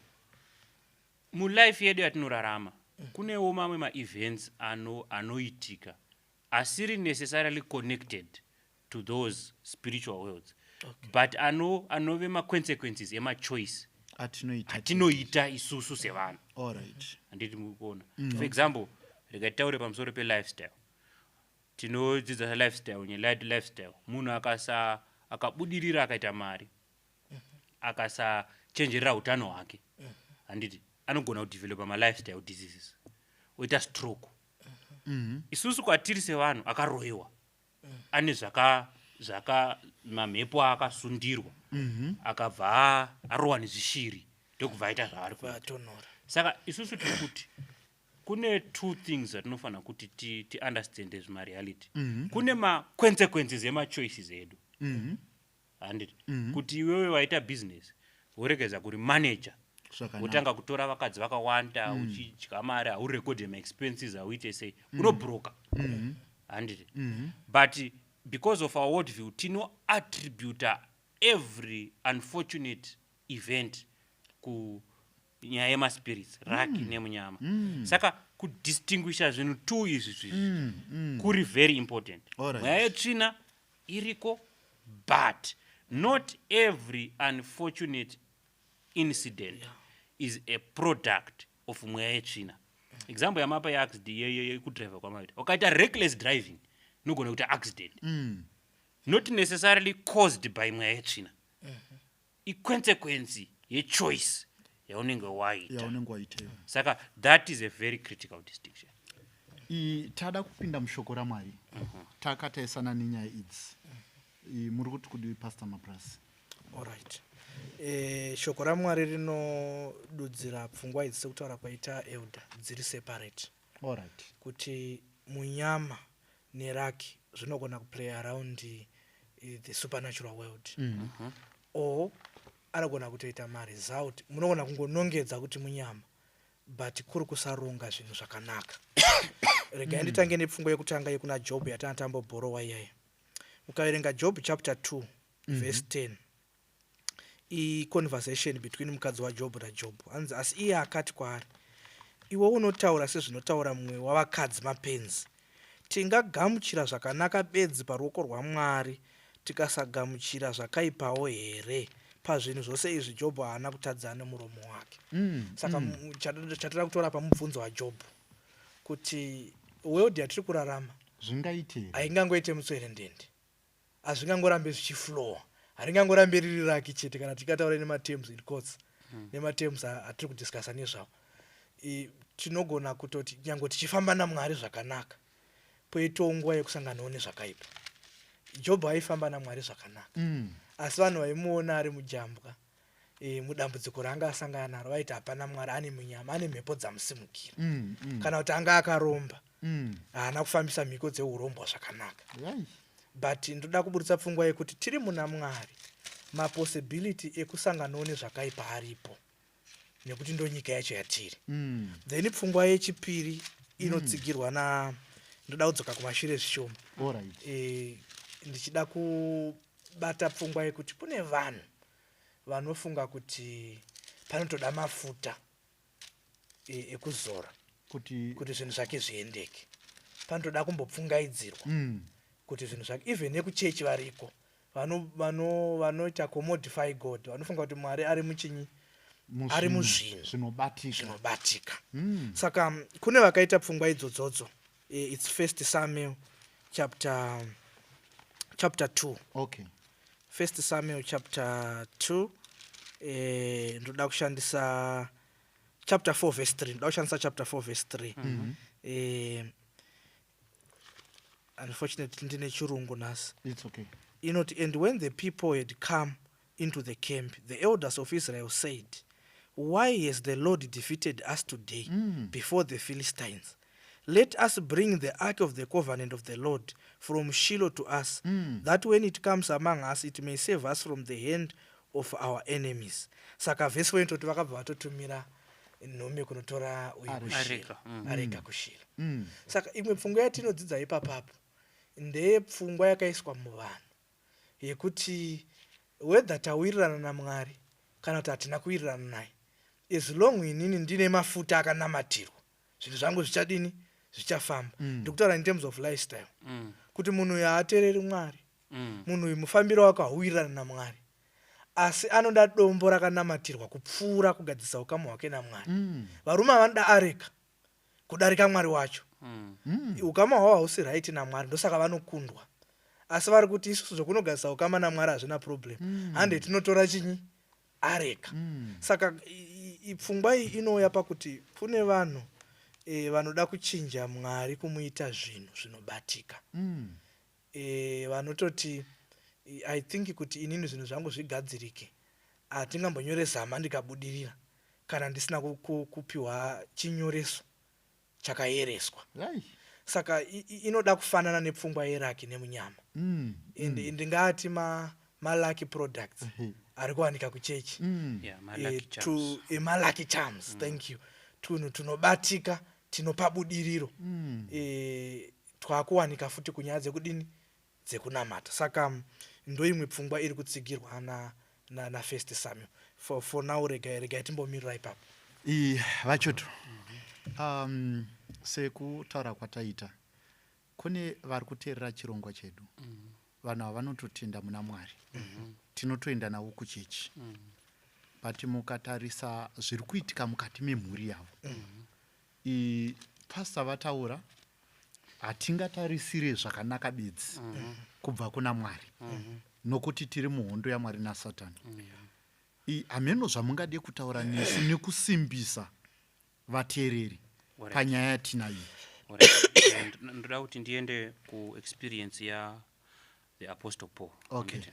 mulife yedu yatinorarama kunewo mamwe maevents anoitika asiri necessarily connected to those spiritual worlds, but anove maconsequences emachoice atinoita. Atinoita isusu sevanhu. Handiti mukuona? For example, rega titaure pamusoro pelifestyle. Tinodzidza lifestyle nelifestyle. Munhu akasa akabudirira, akaita mari, akasachenjerera utano hwake, handiti, anogona kudevelopa malifestyle diseases, oita stroke. Isusu kwatiri sevanhu, akaroyiwa, ane zvaka mamhepo aakasundirwa, akabva arohwa nezvishiri, ndokubva aita zvaari kuita. Vatonhora. Saka isusu tiri kuti kune two things zvatinofanira kuti tiunderstande zvimareality. Kune maconsequences emachoices edu, handiti? Kuti iwewe waita business, woregedza kuri manager, wotanga kutora vakadzi vakawanda, uchidya mari, haurekodhe maexpenses, hauite sei, unobroka, handiti? But because of our world view, tinoattributa every unfortunate event kunyaya yemaspirits, raki nemunyama. Saka kudistinguisha zvinhu two izvi zvizvi kuri very important. Mweya yetsvina iriko, but not every unfortunate incident is a product of mweya yetsvina. Example yamapa yeaccident, yekudhiraivha kwamaita, wakaita reckless driving, inogona kuita accident, not necessarily caused by mweya yetsvina. Iconsequence yechoice yaunenge waita. Yaunenge waiteyo. Saka that is a very critical distinction. Tada kupinda mushoko raMwari takatarisana nenyaya idzi. Muri kuti kudii, Pastor Maprasi? Alright, shoko raMwari rinodudzira pfungwa idzi sekutaura kwaita elder, dziri separate, kuti munyama neraki zvinogona kuplay around the supernatural world, or anogona kutoita maresult. Munogona kungonongedza kuti munyama, but kuri kusaronga zvinhu zvakanaka. Regai nditange nepfungwa yekutanga yekuna Job yatanga tambobhorowa iyaya. Ukaverenga Job chapter 2 verse 10, iconversation between mukadzi waJob naJob. Hanzi, "Asi iye akati kwaari, 'Iwe unotaura sezvinotaura mumwe wavakadzi mapenzi. Tingagamuchira zvakanaka bedzi paruoko rwaMwari, tikasagamuchira zvakaipawo here?' Pazvinhu zvose izvi Jobho haana kutadza nemuromo wake." Saka chatoda kutora pamubvunzo waJobho kuti world yatiri kurarama Zvingaite here? Haingangoite mutswerendende, hazvingangorambe zvichiflowa, haringangorambe riri raki chete. Kana tikataura nematerms in quotes, nematerms atiri kudiscussa nezvavo, tinogona kutoti nyange tichifamba naMwari zvakanaka, poitawo nguva yekusanganawo nezvakaipa. Jobho aifamba naMwari zvakanaka, asi vanhu vaimuona ari mujambwa, mudambudziko raanga asangana naro, vaiti hapana Mwari, ane munyama, ane mhepo dzamusimukira, kana kuti anga akaromba, haana kufambisa mhiko dzeurombwa zvakanaka. But ndoda kuburitsa pfungwa yekuti tiri muna Mwari, mapossibility ekusanganawo nezvakaipa aripo, nekuti ndo nyika yacho yatiri. Then pfungwa yechipiri inotsigirwa na, ndoda kudzoka kumashure zvishoma, ndichida kubata pfungwa yekuti kune vanhu vanofunga kuti panotoda mafuta ekuzora kuti kuti zvinhu zvake zviendeke, panotoda kumbopfungaidzirwa kuti zvinhu zvake. Even nekuchechi variko vanoita commodify God, vanofunga kuti Mwari ari muchinyi, ari muzvinhu zvinobatika. Zvinobatika. Saka kune vakaita pfungwa idzodzodzo. It's First Samuel chapter 2. First Samuel chapter 2, ndoda kushandisa chapter 4 verse 3. Ndoda kushandisa chapter 4 verse 3. Unfortunately ndine Chirungu nhasi. It's okay. Inoti, "And when the people had come into the camp, the elders of Israel said, 'Why has the Lord defeated us today before the Philistines? Let us bring the ark of the covenant of the Lord from Shiloh to us, that when it comes among us, it may save us from the hand of our enemies.'" Saka vhesi 4 inototi vakabva vatotumira nhume kunotora uyu Areka. kuShilo. Areka. Areka kuShilo. Saka imwe pfungwa yatinodzidza ipapapo ndeyepfungwa yakaiswa muvanhu yekuti whether tawirirana naMwari kana kuti hatina kuwirirana naye, as long inini ndine mafuta akanamatirwa, zvinhu zvangu zvichadini? Zvichafamba. Ndikutaura in terms of lifestyle, kuti munhu uyu haateereri Mwari, munhu uyu mufambiro wake hauwirirana naMwari, asi anoda dombo rakanamatirwa kupfuura kugadzisa ukama hwake naMwari. Varume vanoda areka kudarika Mwari wacho. Ukama hwavo hausi right naMwari, ndosaka vanokundwa. Asi vari kuti isusu zvokunogadzisa ukama naMwari hazvina problem, hande tinotora chinyi, areka. Saka pfungwa iyi inouya pakuti kune vanhu vanoda kuchinja Mwari kumuita zvinhu zvinobatika. Vanototi I think kuti inini zvinhu zvangu zvigadzirike, hatingambonyore zama ndikabudirira kana ndisina kupiwa chinyoreso chakayereswa. Saka inoda kufanana nepfungwa yeluck nemunyama. And ndingati malucky products ari kuwanika kuchechi. Yeah, malucky charms. Emalucky charms, thank you, tunhu tunobatika tinopa budiriro. Twakuwanika futi kunyaya dzekudini, dzekunamata. Saka ndoimwe pfungwa iri kutsigirwa naFirst Samuel. For now, regai timbomirira ipapo. Vachoto, sekutaura kwataita, kune vari kuteerera chirongwa chedu. Vanhu ava vanototenda muna Mwari, tinotoenda navo kuchechi, but mukatarisa zviri kuitika mukati memhuri yavo, pasta vataura, hatingatarisire zvakanaka bedzi kubva kuna Mwari, nokuti tiri muhondo yaMwari naSatani. Hameno zvamungade kutaura nesu nekusimbisa vateereri panyaya yatinayo. Alright. Ndoda kuti ndiende kuexperience ya the Apostle Paul. Handiti?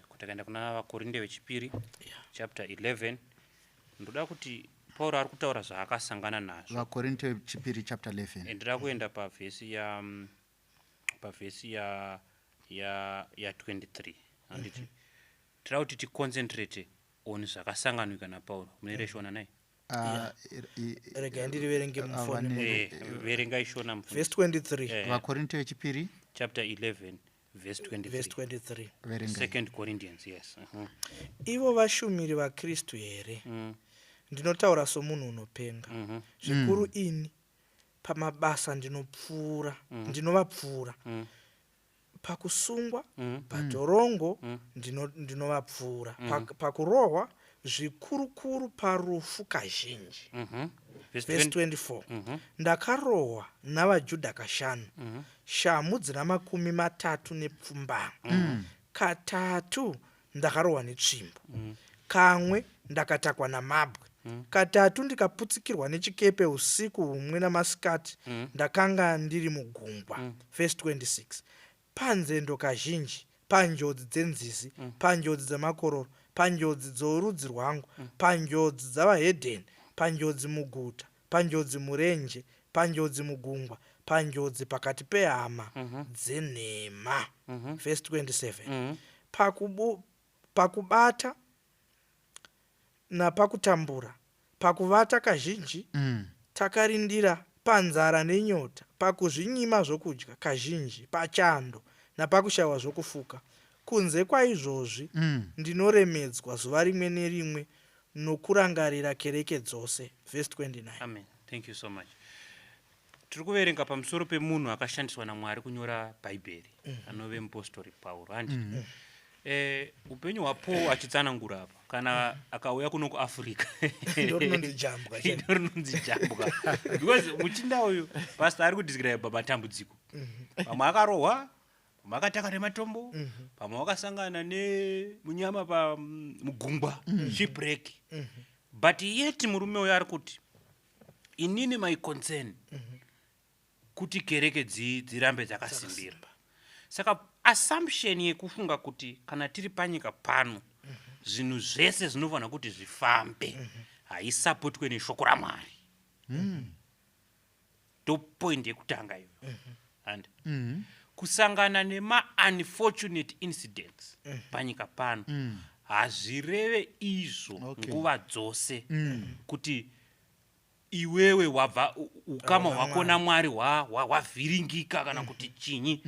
Kuti akaenda kuna Vakorinde vechipiri chapter 11, ndoda kuti Paul ari kutaura zvaakasangana nazvo. Vakorinte chipiri chapter 11. Ndoda kuenda pavhesi ya 23, handiti? Toda kuti ticoncentrate on zvakasanganika naPauro. Mune reshona nai? Ah, Regai ndiriverenge mufoni. Verengai shona, mufundisi. Verse 23. Vakorinte vechipiri Chapter 11 verse 23. Verse 23. Verengai. Second Corinthians, yes. Ivo vashumiri vaKristu here? Ndinotaura somunhu unopenga, zvikuru ini. Pamabasa ndinopfuura, ndinovapfuura. Pakusungwa, patorongo, ndinovapfuura. Pakurohwa zvikurukuru, parufu kazhinji. Verse Verse 20. 24. Ndakarohwa navaJudha kashanu, shamhu dzina 38. Katatu ndakarohwa netsvimbo, kamwe ndakatakwa namabwe, katatu ndikaputsikirwa nechikepe usiku humwe namasikati ndakanga ndiri mugungwa. Verse 26. Panzendo kazhinji, panjodzi dzenzizi, panjodzi dzamakororo, panjodzi dzorudzi rwangu, panjodzi dzavahedheni, panjodzi muguta, panjodzi murenje, panjodzi mugungwa, panjodzi pakati pehama dzenhema. Verse 27. Pakubata napakutambura, pakuvata kazhinji takarindira, panzara nenyota, pakuzvinyima zvokudya kazhinji, pachando napakushayiwa zvokufuka. Kunze kwaizvozvi, ndinoremedzwa zuva rimwe nerimwe nokurangarira kereke dzose. Verse 29. Amen, thank you so much. Tiri kuverenga pamusoro pemunhu akashandiswa naMwari kunyora Bhaibheri, anove mupostori Pauro, handi? Upenyu hwaPaul achitsanangura apa, kana akauya kuno kuAfrica, Ndo rinonzi jambwa chete. Ndo rinonzi jambwa, because muchinda uyu, pastor, ari kudescribe matambudziko. Pamwe akarohwa, pamwe akataka nematombo, pamwe wakasangana nemunyama pamugungwa, shipwreck, but yet murume uyu ari kuti inini my concern kuti kereke dzirambe dzakasimbira. Saka assumption yekufunga kuti kana tiri panyika pano zvinhu zvese zvinofanira kuti zvifambe haisapotwe neshoko raMwari. Ndo point yekutanga iyo. And kusangana nema-unfortunate incidents panyika pano hazvireve izvo nguva dzose kuti iwewe wabva ukama Hauna hwako Mwari. naMwari hwavhiringika kana kuti chinyi.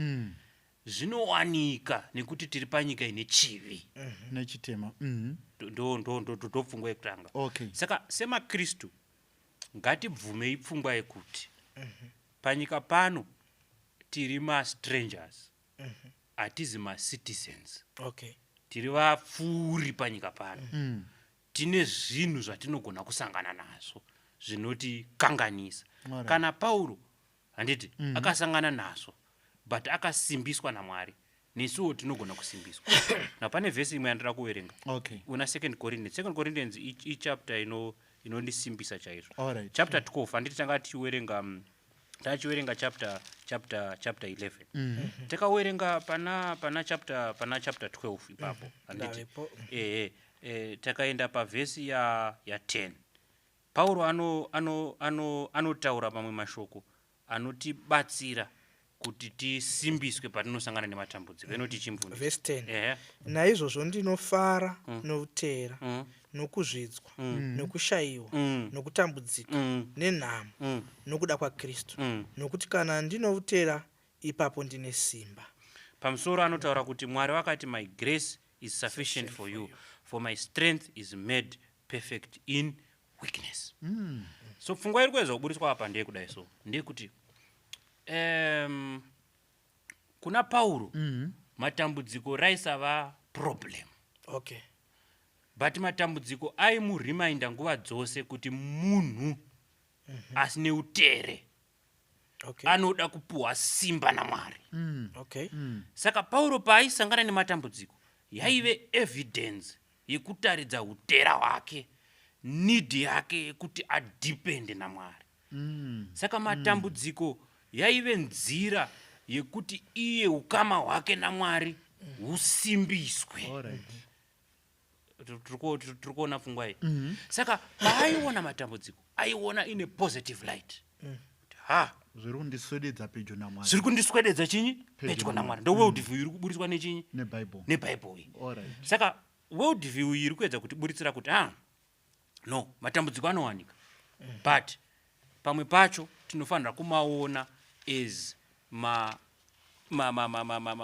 Zvinowanika nekuti tiri panyika ine chivi nechitema. Ndo pfungwa yekutanga. Saka semaKristu ngatibvumei pfungwa yekuti panyika pano tiri mastrangers, hatizi macitizens. Tiri vapfuuri panyika pano. Tine zvinhu zvatinogona kusangana nazvo zvinotikanganisa. Kana Pauro Handiti akasangana nazvo, but akasimbiswa naMwari. Nesuwo tinogona kusimbiswa. Na pane vhesi imwe yandira kuverenga una Second Corinthians. Second Corinthians ichapter inondisimbisa chaizvo. Chapter 12, handiti? Tanga tichiwerenga tachiwerenga chapter 11. Takawerenga pana chapter 12 ipapo, handiti? Ndavepo. Ehe, takaenda pavhesi ya 10. Pauro anotaura mamwe mashoko anotibatsira kuti tisimbiswe patinosangana nematambudziko. Inoti chimvundisi? Verse 10. Ehe. Naizvozvo ndinofara noutera, nokuzvidzwa, nokushayiwa, nokutambudzika, nenhamo, nokuda kwaKristu. Nokuti kana ndinoutera, ipapo ndine simba. Pamusoro anotaura kuti Mwari vakati, "My grace is sufficient for you, for my strength is made perfect in weakness." So pfungwa iri kuedza kuburitswa apa ndeyekudai, so ndeyekuti kuna Pauro matambudziko raisava problem, but matambudziko aimurimainda nguva dzose kuti munhu asine utere anoda kupuhwa simba naMwari. Saka Pauro paaisangana nematambudziko, yaive evidence yekutaridza utera hwake, need yake yekuti adhipende naMwari. Saka matambudziko yaive nzira yekuti iye ukama hwake naMwari husimbiswe. Tiri kuona pfungwa iyi? Saka paaiona matambudziko, aiona ine positive light. Kuti, ha, Zviri kundiswededza pedyo naMwari. Zviri kundiswededza chinyi? Pedyo. Pedyo naMwari. Ndo world view iri kuburitswa nechinyi? Nebhaibheri. Nebhaibheri iyi. Saka world view iyi iri kuedza kutiburitsira kuti, ah, no, matambudziko anowanika, but pamwe pacho tinofanira kumaona as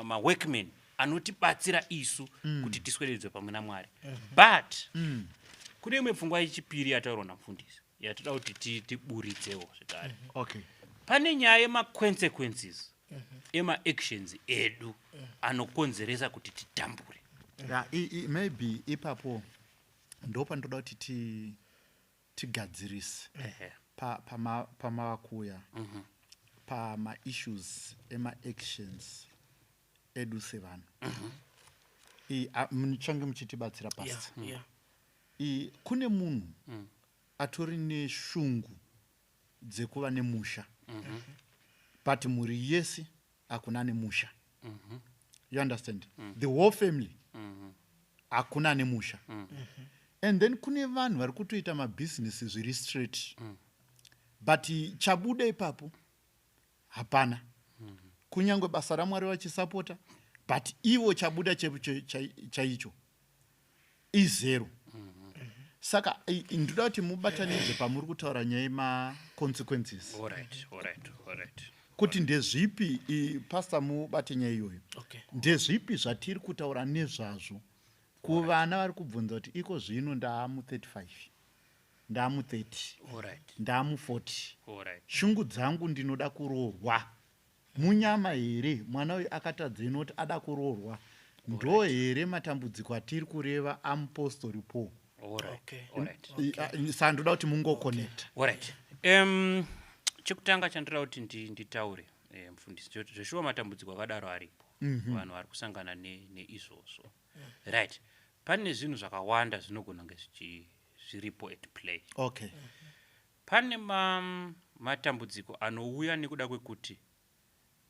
maworkmen anotibatsira isu kuti tiswededzwe pamwe naMwari. But kune imwe pfungwa yechipiri yataurwa namufundisi yatoda kuti tiburitsewo zvekare. Pane nyaya yemaconsequences emaactions edu anokonzeresa kuti titambure. Yeah, maybe ipapo ndo pandoda kuti tigadzirise pamava kuuya pamaissues emaactions edu sevanhu. Muchange muchitibatsira, pastor. Kune munhu atori neshungu dzekuva nemusha, but mhuri yese hakuna nemusha. You understand? The whole family hakuna nemusha. And then kune vanhu vari kutoita mabhizinesi zviri straight, but chabuda ipapo hapana. Kunyange basa raMwari vachisapota, but ivo chabuda chaicho izero. Saka ndoda kuti mubatanidze pamuri kutaura nyaya yemaconsequences, All right. kuti ndezvipi, pastor, mubate nyaya iyoyo. Ndezvipi zvatiri kutaura nezvazvo kuvana vari kubvunza kuti iko zvino ndaamu 35, ndaamu 30, ndaamu 40, shungu dzangu ndinoda kuroorwa. Munyama here? Mwana uyu akatadza inoti ada kuroorwa. Ndo here matambudziko atiri kureva amupostori Paul? Saka ndoda kuti mungokonekta. Alright, chekutanga chandinoda kuti nditaure, mufundisi, zveshuwa matambudziko akadaro aripo. Vanhu vari kusangana neizvozvo, right? Pane zvinhu zvakawanda zvinogona kunge zviripo at play. Pane matambudziko anouya nekuda kwekuti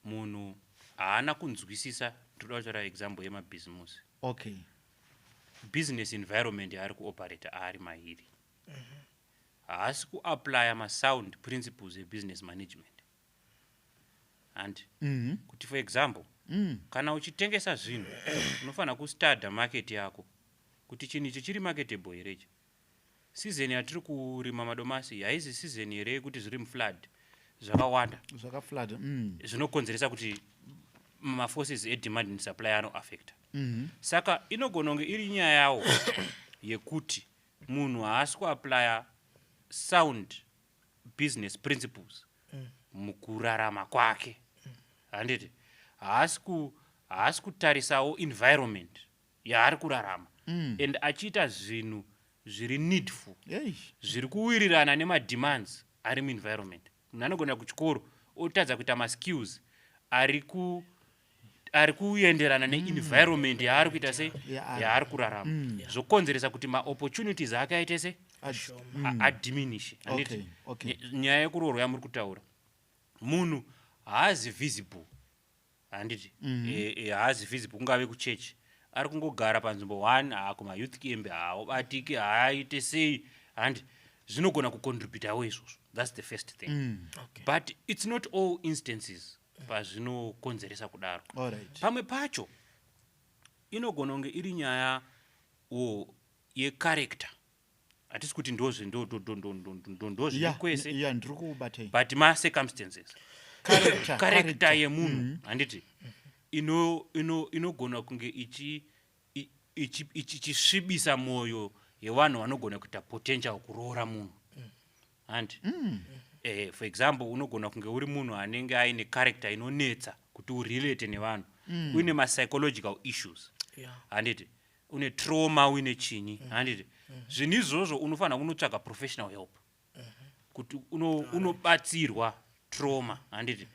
munhu haana kunzwisisa. Ndoda kutaura example yemabhizimusi. Business environment yaari kuoperata ari mairi, haasi kuapplya masound principles ebusiness management, handi? Kuti, for example, kana uchitengesa zvinhu, unofanira kustadha market yako kuti chinhu ichi chiri marketable here. Ichi season yatiri kurima madomasi haizi season here yekuti zviri muflood zvakawanda? Zvakaflood. Zvinokonzeresa kuti maforces edemand and supply anoaffecta. Saka inogona kunge iri nyaya yawo yekuti munhu haasi kuapplya sound business principles mukurarama kwake, handiti? Haasi kutarisawo environment yaari kurarama and achiita zvinhu zviri needful, zviri kuwirirana nemademands ari muenvironment. Munhu anogona kuchikoro. Otadza kuita maskills ari kuenderana neenvironment yaari kuita sei, Yaari. yaari kurarama, zvokonzeresa kuti maopportunities ake aite sei? Adiminish, handiti? Okay. Nyaya yekuroorwa yamuri kutaura, munhu haazi visible, handiti? Haazi visible, kungave kuchechi, ari kungogara panzvimbo 1, kumayouth camp haabatiki, haaite sei, handi? Zvinogona kucontributawo izvozvo. That's the first thing. But it's not all instances pazvinokonzeresa kudaro. Pamwe pacho inogona kunge iri nyaya wo yecharacter. Hatisi kuti ndozve ndozviri kwese, Yeah, ndiri kuubatei. But macircumstances, Character, character yemunhu, handiti, inogona kunge ichisvibisa mwoyo yevanhu vanogona kuita potential kuroora munhu, handi? For example, unogona kunge uri munhu anenge aine character inonetsa kuti urelate nevanhu, uine mapsychological issues, handiti, une trauma, uine chinyi, handiti? Zvinhu izvozvo unofanira kunotsvaga professional help kuti unobatsirwa trauma, handiti?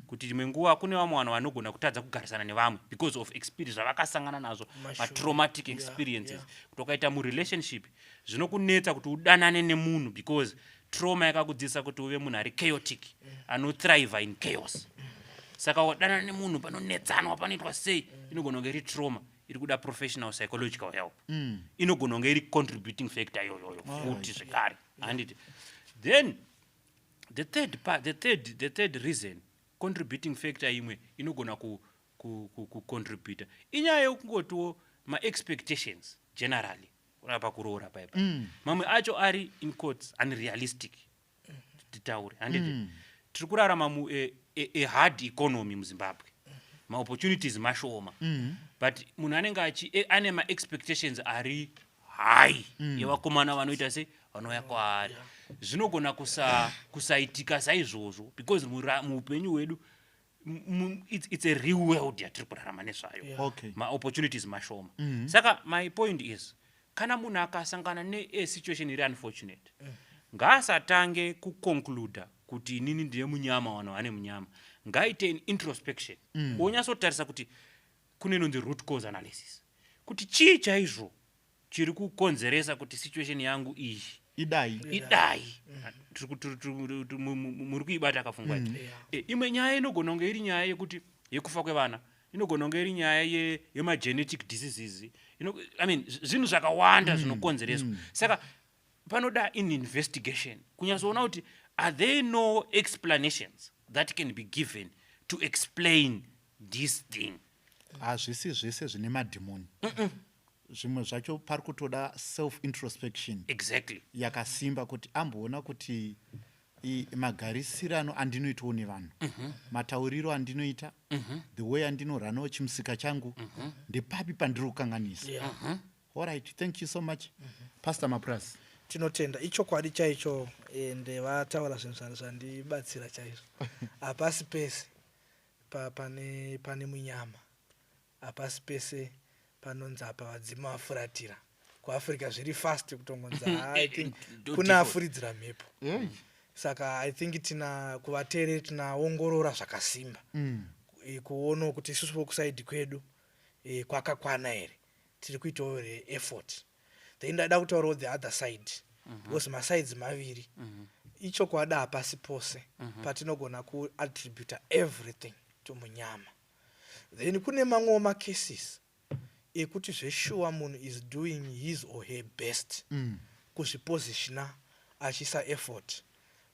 Kuti imwe nguva kune vamwe vanhu vanogona kutadza kugarisana nevamwe because of experience zvavakasangana nazvo, matraumatic experiences, kuti ukaita murelationship zvinokunetsa kuti udanane nemunhu because trauma yakakudzidzisa kuti uve munhu ari chaotic, anothrive in chaos. Saka wadanana nemunhu, panonetsanwa, panoitwa sei, inogona kunge iri trauma iri kuda professional psychological help. Inogona kunge iri contributing factor iyoyoyo futi zvekare, handiti? Then the third part, the third reason, contributing factor imwe inogona kucontributa inyaya yekungotiwo maexpectations generally pakuroora paipa. Mamwe acho ari, in quotes, unrealistic, titaure, handiti? Tiri kurarama mu a hard economy muZimbabwe, maopportunities mashoma, but munhu anenge ane maexpectations ari high yevakomana vanoita sei, vanouya kwaari. Zvinogona kusaitika saizvozvo because muupenyu hwedu it's a real world yatiri kurarama nezvayo. Maopportunities mashoma. Saka my point is, kana munhu akasangana nesituation iri unfortunate, ngaasatange kuconcluda kuti inini ndine munyama, vanhu vane munyama. Ngaite an introspection, onyatsotarisa kuti kune inonzi root cause analysis, kuti chii chaizvo chiri kukonzeresa kuti situation yangu iyi idai. Idai. Muri kuibata kafungwa iyi? Yeah. Imwe nyaya inogona kunge iri nyaya yekuti yekufa kwevana, inogona kunge iri nyaya yemagenetic diseases. I mean, zvinhu zvakawanda zvinokonzereswa. Saka panoda in investigation kunyatsoona kuti are there no explanations that can be given to explain this thing. Hazvisi zvese zvine madhimoni. Zvimwe zvacho pari kutoda self introspection yakasimba kuti amboona kuti magarisirano andinoitawo nevanhu, matauriro andinoita, the way andinoranawo chimusika changu, ndepapi pandiri kukanganisa. Alright, thank you so much, Pastor Mapras. Tinotenda. Ichokwadi chaicho, ende vataura zvinhu zvandibatsira chaizvo. Hapasi pese pane munyama, hapasi pese panonzi apa vadzimu vafuratira. KuAfrica zviri fast kutongonzi, "Ah, I think Ndo kune default. afuridzira mhepo." Saka I think tina kuvateereri tinaongorora zvakasimba, kuonawo kuti isusu vokuside kwedu kwakakwana here, tiri kuitawo here effort. Then ndada kutaurawo the other side, because masides maviri. Ichokwadi, hapasi pose patinogona kuattributa everything to munyama. Then kune mamwewo macases ekuti zveshuwa munhu is doing his or her best kuzvipositiona, achiisa effort,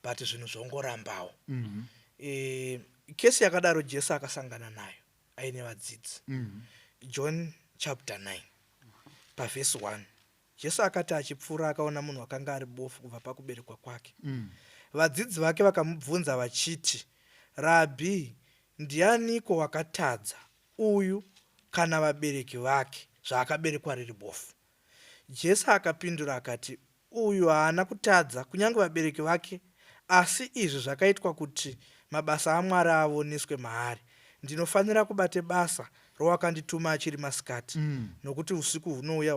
but zvinhu zvongorambawo. Kesi yakadaro Jesu akasangana nayo aine vadzidzi. John chapter 9 pavhesi 1, Jesu akati achipfuura, akaona munhu akanga ari bofu kubva pakuberekwa kwake. Vadzidzi vake vakamubvunza vachiti, "Rabhi, ndianiko wakatadza, uyu kana vabereki vake, zvaakaberekwa riri bofu?" Jesu akapindura akati, "Uyu haana kutadza, kunyange vabereki vake, asi izvi zvakaitwa kuti mabasa aMwari aoneswe maari. Ndinofanira kubate basa rowakandituma achiri masikati, nokuti usiku hunouya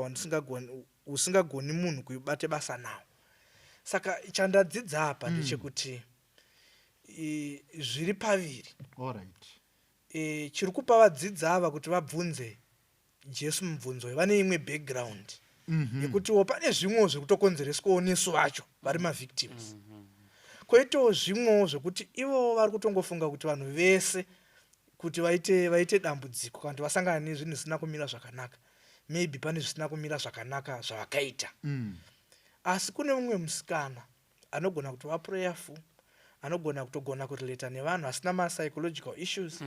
husingagoni munhu kuibate basa nawo." Saka chandadzidza apa ndechekuti Zviri paviri. Alright. Chiri kupa vadzidzi ava kuti vabvunze Jesu mubvunzo uyu, vane imwe background yekutiwo pane zvimwewo zviri kutokonzereswawo nesu vacho vari mavictims. Koitawo zvimwewo zvekuti ivowo vari kutongofunga kuti vanhu vese kuti vaite dambudziko kana kuti vasangana nezvinhu zvisina kumira zvakanaka, maybe pane zvisina kumira zvakanaka zvavakaita. Asi kune mumwe musikana anogona kutova prayerful, anogona kutogona kurelata nevanhu, asina mapsychological issues,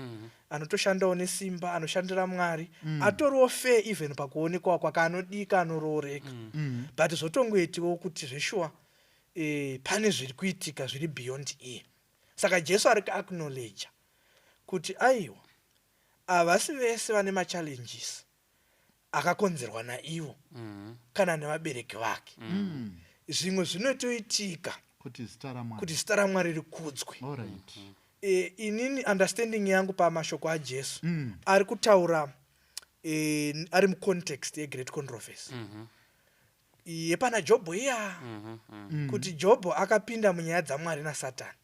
anotoshandawo nesimba, anoshandira Mwari, atoriwo fair even pakuonekwa kwake, anodika, anorooreka, but zvotongoitiwo kuti zveshuwa pane zviri kuitika zviri beyond iye. Saka Jesu ari kuacknowledja kuti aiwa, havasi vese vane machallenges akakonzerwa naivo kana nevabereki vake. Zvimwe zvinotoitika kuti zita raMwari kuti zita raMwari rikudzwe. Inini understanding yangu pamashoko aJesu ari kutaura ari mucontext yegreat controversy yepana Jobho iya, kuti Jobho akapinda munyaya dzaMwari naSatani.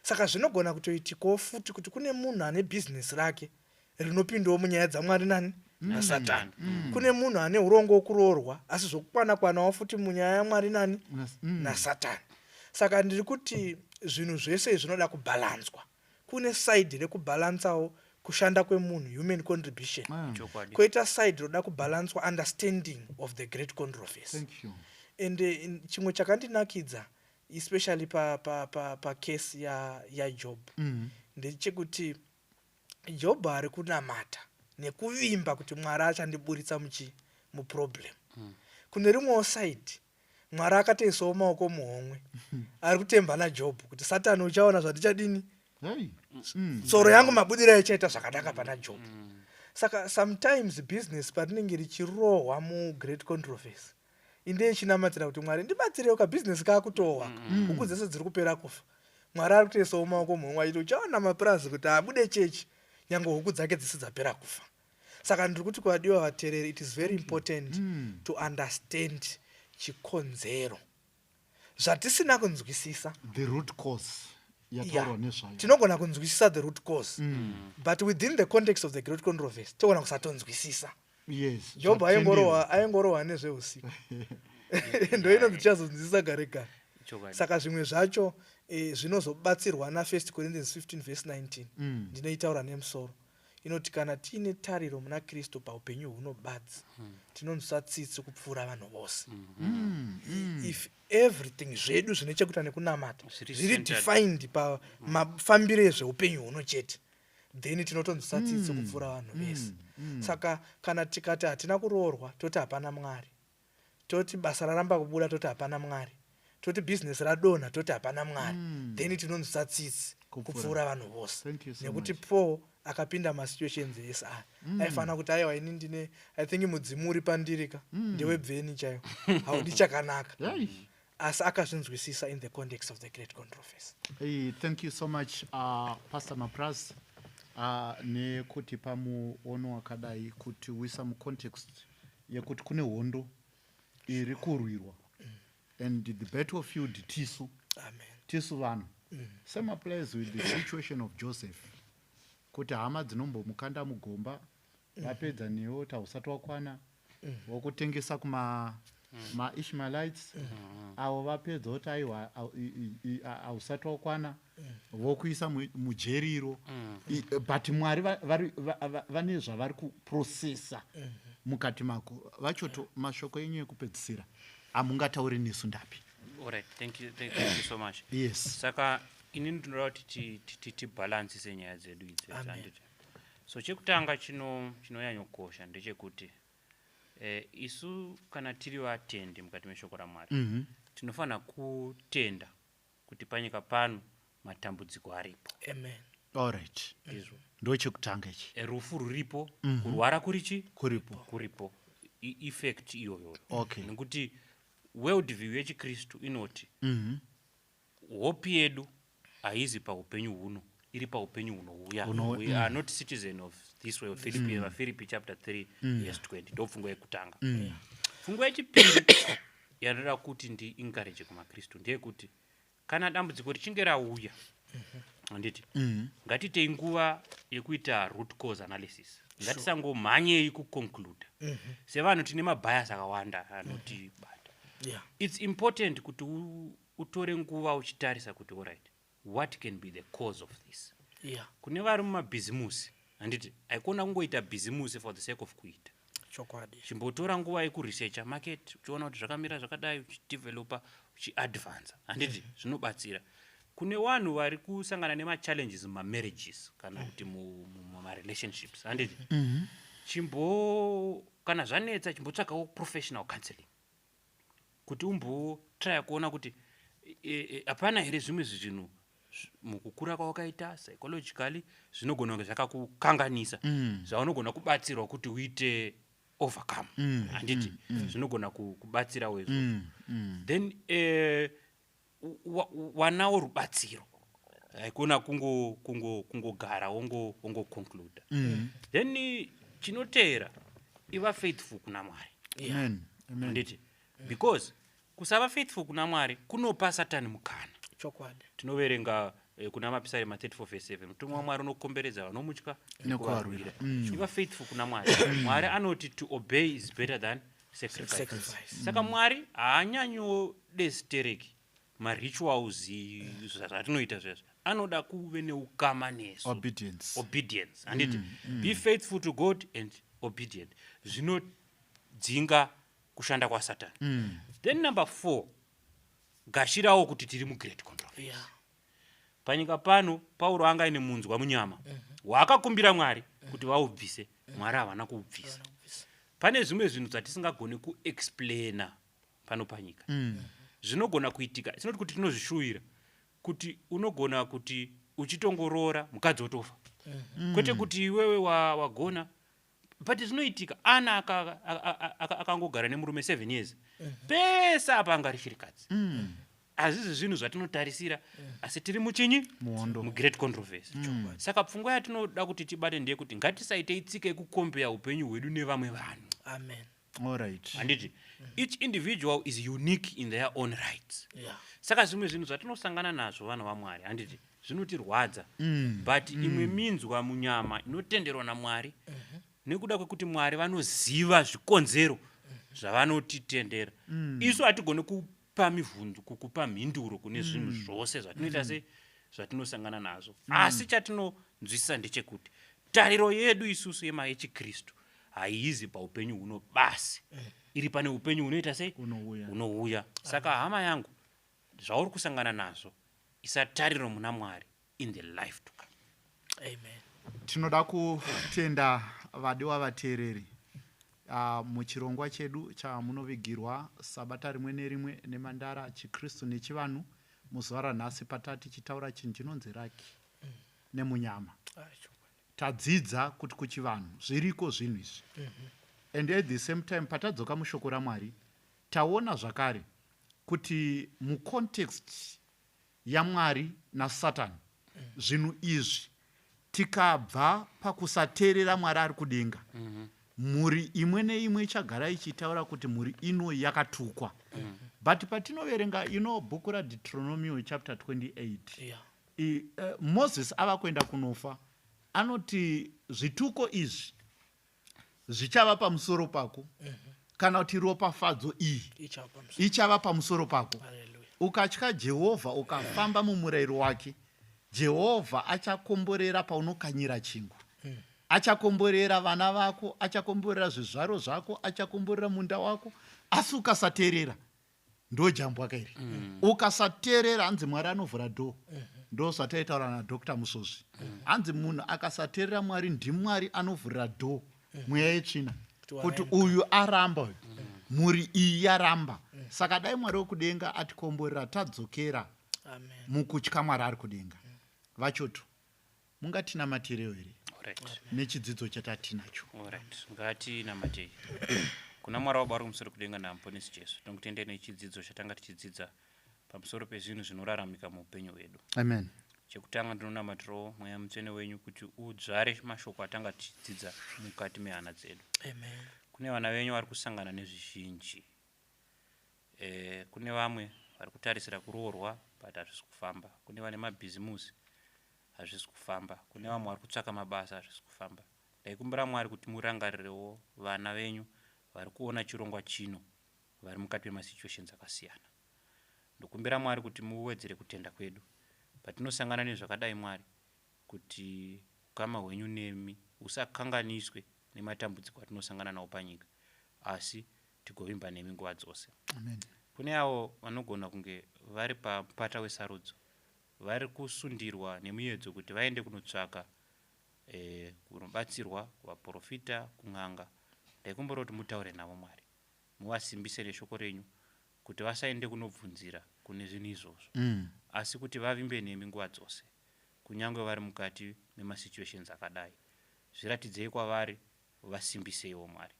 Saka zvinogona kutoitikawo futi kuti kune munhu ane bhizinesi rake rinopindawo munyaya dzaMwari nani? NaSatani. Kune munhu ane urongo hwokuroorwa, asi zvokukwana kwanawo futi munyaya yaMwari nani? NaSatani. Saka ndiri kuti zvinhu zvese izvi zvinoda kubhalanzwa. Kune side rekubhalansawo kushanda kwemunhu, human contribution. Koita side roda kubhalanswa understanding of the great controversy. Thank you. And chimwe chakandinakidza especially pacase pa, pa, pa yaJob ndechekuti Job ari kunamata nekuvimba kuti Mwari achandiburitsa muchi muproblem. Kune rimwewo side, Mwari akatoisawo maoko muhomwe, ari kutemba naJob kuti Satani, uchaona zvandichadini. Hey. Tsoro yangu mabudiro aichaita zvakanaka pana Job. Saka sometimes business parinenge richirohwa mugreat controversy, inde ichinamatira kuti Mwari ndibatsirewo, kabhizinesi kakutohwa, huku dzese dziri kupera kufa, Mwari ari kutoisawo maoko muhomwe achiti uchaona mapurazi kuti abude chechi nyange huku dzake dzese dzapera kufa. Saka ndiri kuti kuvadiwa vateereri, it is very important to understand chikonzero zvatisina kunzwisisa. The root cause yataurwa nezvayo. Tinogona kunzwisisa the root cause, but within the context of the great controversy togona kusatonzwisisa. Job aingorohwa nezveusiku, ndo inonzi tichazonzwisisa gare gare. Saka zvimwe zvacho zvinozobatsirwa na1 Corinthians 15 verse 19. Ndinoitaura nemusoro inoti kana tiine tariro muna Kristu paupenyu huno badzi, tinonzwisa tsitsi kupfuura vanhu vose. If everything zvedu zvine chekuita nekunamata Zviri zviri centered. defined pamafambiro ezveupenyu huno chete, then tinotonzwisa tsitsi kupfuura vanhu vese. Saka kana tikati hatina kuroorwa, toti hapana Mwari, toti basa raramba kubuda, toti hapana Mwari, toti bhizinesi radonha, toti hapana Mwari, then tinonzwisa tsitsi kupfuura vanhu vose. Thank you so Nekuti much. Paul akapinda masituations ese aya, aifanira kuti aiwa, ini ndine, I think mudzimu uri pandirika ndewebveni chaiwo, haudi chakanaka. Hey. Asi akazvinzwisisa in the context of the great controversy. Hey, thank you so much, Pastor Mapras, nekuti pamuono wakadai kuti uisa mucontext yekuti kune hondo iri kurwirwa and the battlefield tisu. Amen. Tisu vanhu. Same applies with the situation of Joseph, kuti hama dzinombomukanda mugomba, vapedza newo tausati wakwana, wokutengesa kuma maIshmaelites avo, vapedza kuti aiwa, hausati wakwana, vokuisa mujeriro. But Mwari vane zvavari kuprocessa mukati mako. Vachoto, mashoko enyu ekupedzisira hamungatauri nesu ndapi? Alright, thank you, thank you so much. Saka inini ndinoda kuti tibhalansise nyaya dzedu idzi. Amen. Handiti? So chekutanga chinonyanyokosha ndechekuti isu kana tiri vatendi mukati meshoko raMwari, tinofanira kutenda kuti panyika pano matambudziko aripo. Amen. Alright. Ndizvo. Ndo chekutanga ichi. Rufu ruripo, kurwara kurichi? Kuripo. Kuripo. Effect iyoyo, nekuti world view yechikristu inoti hope yedu haizi paupenyu huno, iri paupenyu hunouya. We are not citizen of this world. Philippi, vaPhilippi chapter 3 verse 20. Ndo pfungwa yekutanga. Pfungwa yechipiri yandoda kuti ndiencourage kumakristu ndeyekuti kana dambudziko richinge rauya, Handiti? Ngatitei nguva yekuita root cause analysis. Ngatisangomhanyei kuconcluda. Sevanhu tine mabias akawanda anotibata. It's important kuti utore nguva uchitarisa kuti, alright, what can be the cause of this? Kune vari mumabhizimusi, handiti, haikona kungoita bhizimusi for the sake of kuita. Chimbotora nguva yekuresearcha market, uchiona kuti zvakamira zvakadai, uchidevelopa, uchiadvansa, handiti? Zvinobatsira. Kune vanhu vari kusangana nemachallenges mumamarriages kana kuti mumarelationships, handiti? Chimbo, kana zvanetsa, chimbotsvakawo professional counseling kuti umbotraya kuona kuti hapana here zvimwe zvinhu mukukura kwawakaita psychologically zvinogona kunge zvakakukanganisa, zvaunogona kubatsirwa kuti uite overcome, handiti? Zvinogona kubatsirawo izvozvo. Then wanawo rubatsiro, haikona kungogara wongoconcluda. Then chinoteera, iva faithful kuna Mwari. Amen. Amen. Handiti? Because kusava faithful kuna Mwari kunopa Satani mukana. Tinoverenga kuna Mapisarema 34 verse 7, mutumwa waMwari unokomberedza vanomutya nekuvarwira. Iva faithful kuna Mwari. Mwari anoti to obey is better than sacrifice. Sacrifice. Saka Mwari haanyanyodestereki marituals zvatinoita zvezvo. Anoda kuve neukama nesu. Obedience. Obedience, handiti? Be faithful to God and obedient, zvinodzinga kushanda kwaSatani. Then number four, gashirawo kuti tiri mugreat controversy. Panyika pano Pauro anga aine munzwa munyama waakakumbira Mwari kuti vaubvise. Mwari havana kuubvisa. Pane zvimwe zvinhu zvatisingagoni kuexplaina pano panyika. Zvinogona kuitika, sinoti kuti tinozvishuwira, kuti unogona kuti uchitongoroora mukadzi otofa, kwete kuti iwewe wagona, but zvinoitika. Ana akangogara nemurume 7 years, pese apa anga richirikadzi. Hazvizvi zvinhu zvatinotarisira, asi tiri muchinyi? Muhondo. Mugreat controversy. Saka pfungwa yatinoda kuti tibate ndeyekuti ngatisaitei tsika yekukombeya upenyu hwedu nevamwe vanhu. Amen. All right. Handiti? Each individual is unique in their own rights. Saka zvimwe zvinhu zvatinosangana nazvo, vanhu vaMwari, handiti, zvinotirwadza, but imwe minzwa munyama inotenderwa naMwari nekuda kwekuti Mwari vanoziva zvikonzero zvavanotitendera. Isu hatigoni kupa mibvunzo, kupa mhinduro kune zvinhu zvose zvatinoita, se zvatinosangana nazvo. Asi chatinonzwisisa ndechekuti tariro yedu isusu yechikristu haizi paupenyu huno basi, iri pane upenyu hunoita sei? Unouya. Unouya. Saka hama yangu, zvauri kusangana nazvo, isa tariro muna Mwari in the life to come. Amen. Tinoda kutenda vadiwa vateereri muchirongwa chedu chamunovigirwa sabata rimwe nerimwe neMandara Chikristu neChivanhu. Muzuva ranhasi patati tichitaura chinhu chinonzi luck nemunyama. Ah, chokwadi. Tadzidza kuti kuchivanhu zviriko zvinhu izvi, and at the same time patadzoka mushoko raMwari, taona zvakare kuti mucontext yaMwari naSatani, zvinhu izvi, tikabva pakusateerera Mwari ari kudenga, mhuri imwe neimwe ichagara ichitaura kuti mhuri ino yakatukwa. But patinoverenga ino bhuku raDeuteronomio chapter 28, Moses ava kuenda kunofa anoti zvituko izvi zvichava pamusoro pako, kana kuti ropafadzo iyi ichava pamusoro. Ichava pamusoro pako. Hallelujah. Ukatya Jehovha, ukafamba mumurayiro wake, Jehovha achakomborera paunokanyira chingwa, achakomborera vana vako, achakomborera zvizvaro zvako, achakomborera munda wako. Asi ukasateerera, ndojambwa kairi. Ukasateerera, hanzi Mwari anovhura door. Ndo zvataitaura naDr Musozvi, hanzi munhu akasateerera Mwari, ndiMwari anovhurira door mweya yetsvina kuti kuti waramuka. Uyu aramba, uyu mhuri iyi yaramba. Saka dai Mwari wekudenga atikomborera tadzokera Amen. mukutya Mwari ari kudenga. Vachoto, mungatinamatirewo here Alright. nechidzidzo chatatinacho? Alright. Ngatinamatei kuna Mwari wababa uri kumusoro kudenga naMuponesi Jesu. Tinokutendai nechidzidzo chatanga tichidzidza pamusoro pezvinhu zvinoraramika muupenyu hwedu. Amen. Chekutanga, ndinonamatirawo Mweya Mutsvene wenyu kuti udzvare mashoko atanga tichidzidza mukati mehana dzedu. Amen. Kune vana venyu vari kusangana nezvizhinji, kune vamwe vari kutarisira kuroorwa but hazvisi kufamba, kune vane mabhizimusi. Hazvisi kufamba. Kune vamwe vari kutsvaka mabasa, hazvisi kufamba. Ndaikumbira, Mwari, kuti murangarirewo vana venyu vari kuona chirongwa chino, vari mukati memasituations akasiyana. Ndokumbira, Mwari, kuti muwedzere kutenda kwedu patinosangana nezvakadai, Mwari, kuti ukama hwenyu nemi husakanganiswe nematambudziko atinosangana nawo panyika, asi tigovimba nemi nguva dzose. Amen. Kune avo vanogona kunge vari pamupata wesarudzo, vari kusundirwa nemuedzo kuti vaende kunotsvaka kunobatsirwa kuvaprofita, kun'anga, ndaikumbira kuti mutaure navo, Mwari, muvasimbise neshoko renyu kuti vasaende kunobvunzira kune zvinhu izvozvo, asi kuti vavimbe nemi nguva dzose, kunyange vari mukati memasituations akadai. Zviratidzei kwavari, vasimbiseiwo, Mwari.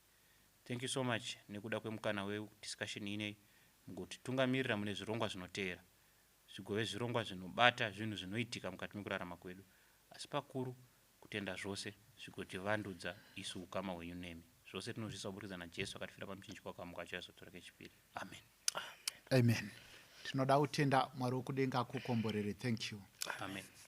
Thank you so much nekuda kwemukana wediscussion inei. Mugotitungamirira mune zvirongwa zvinoteera, zvigove zvirongwa zvinobata zvinhu zvinoitika mukati mekurarama kwedu, asi pakuru kutenda zvose zvigotivandudza isu ukama hwenyu nemi. Zvose tinozvisa kuburikidza naJesu akatifira pamuchinjikwa, akamuka, achizotora kechipiri. Amen. Amen. Tinoda kutenda. Mwari wekudenga akukomborere. Thank you. Amen.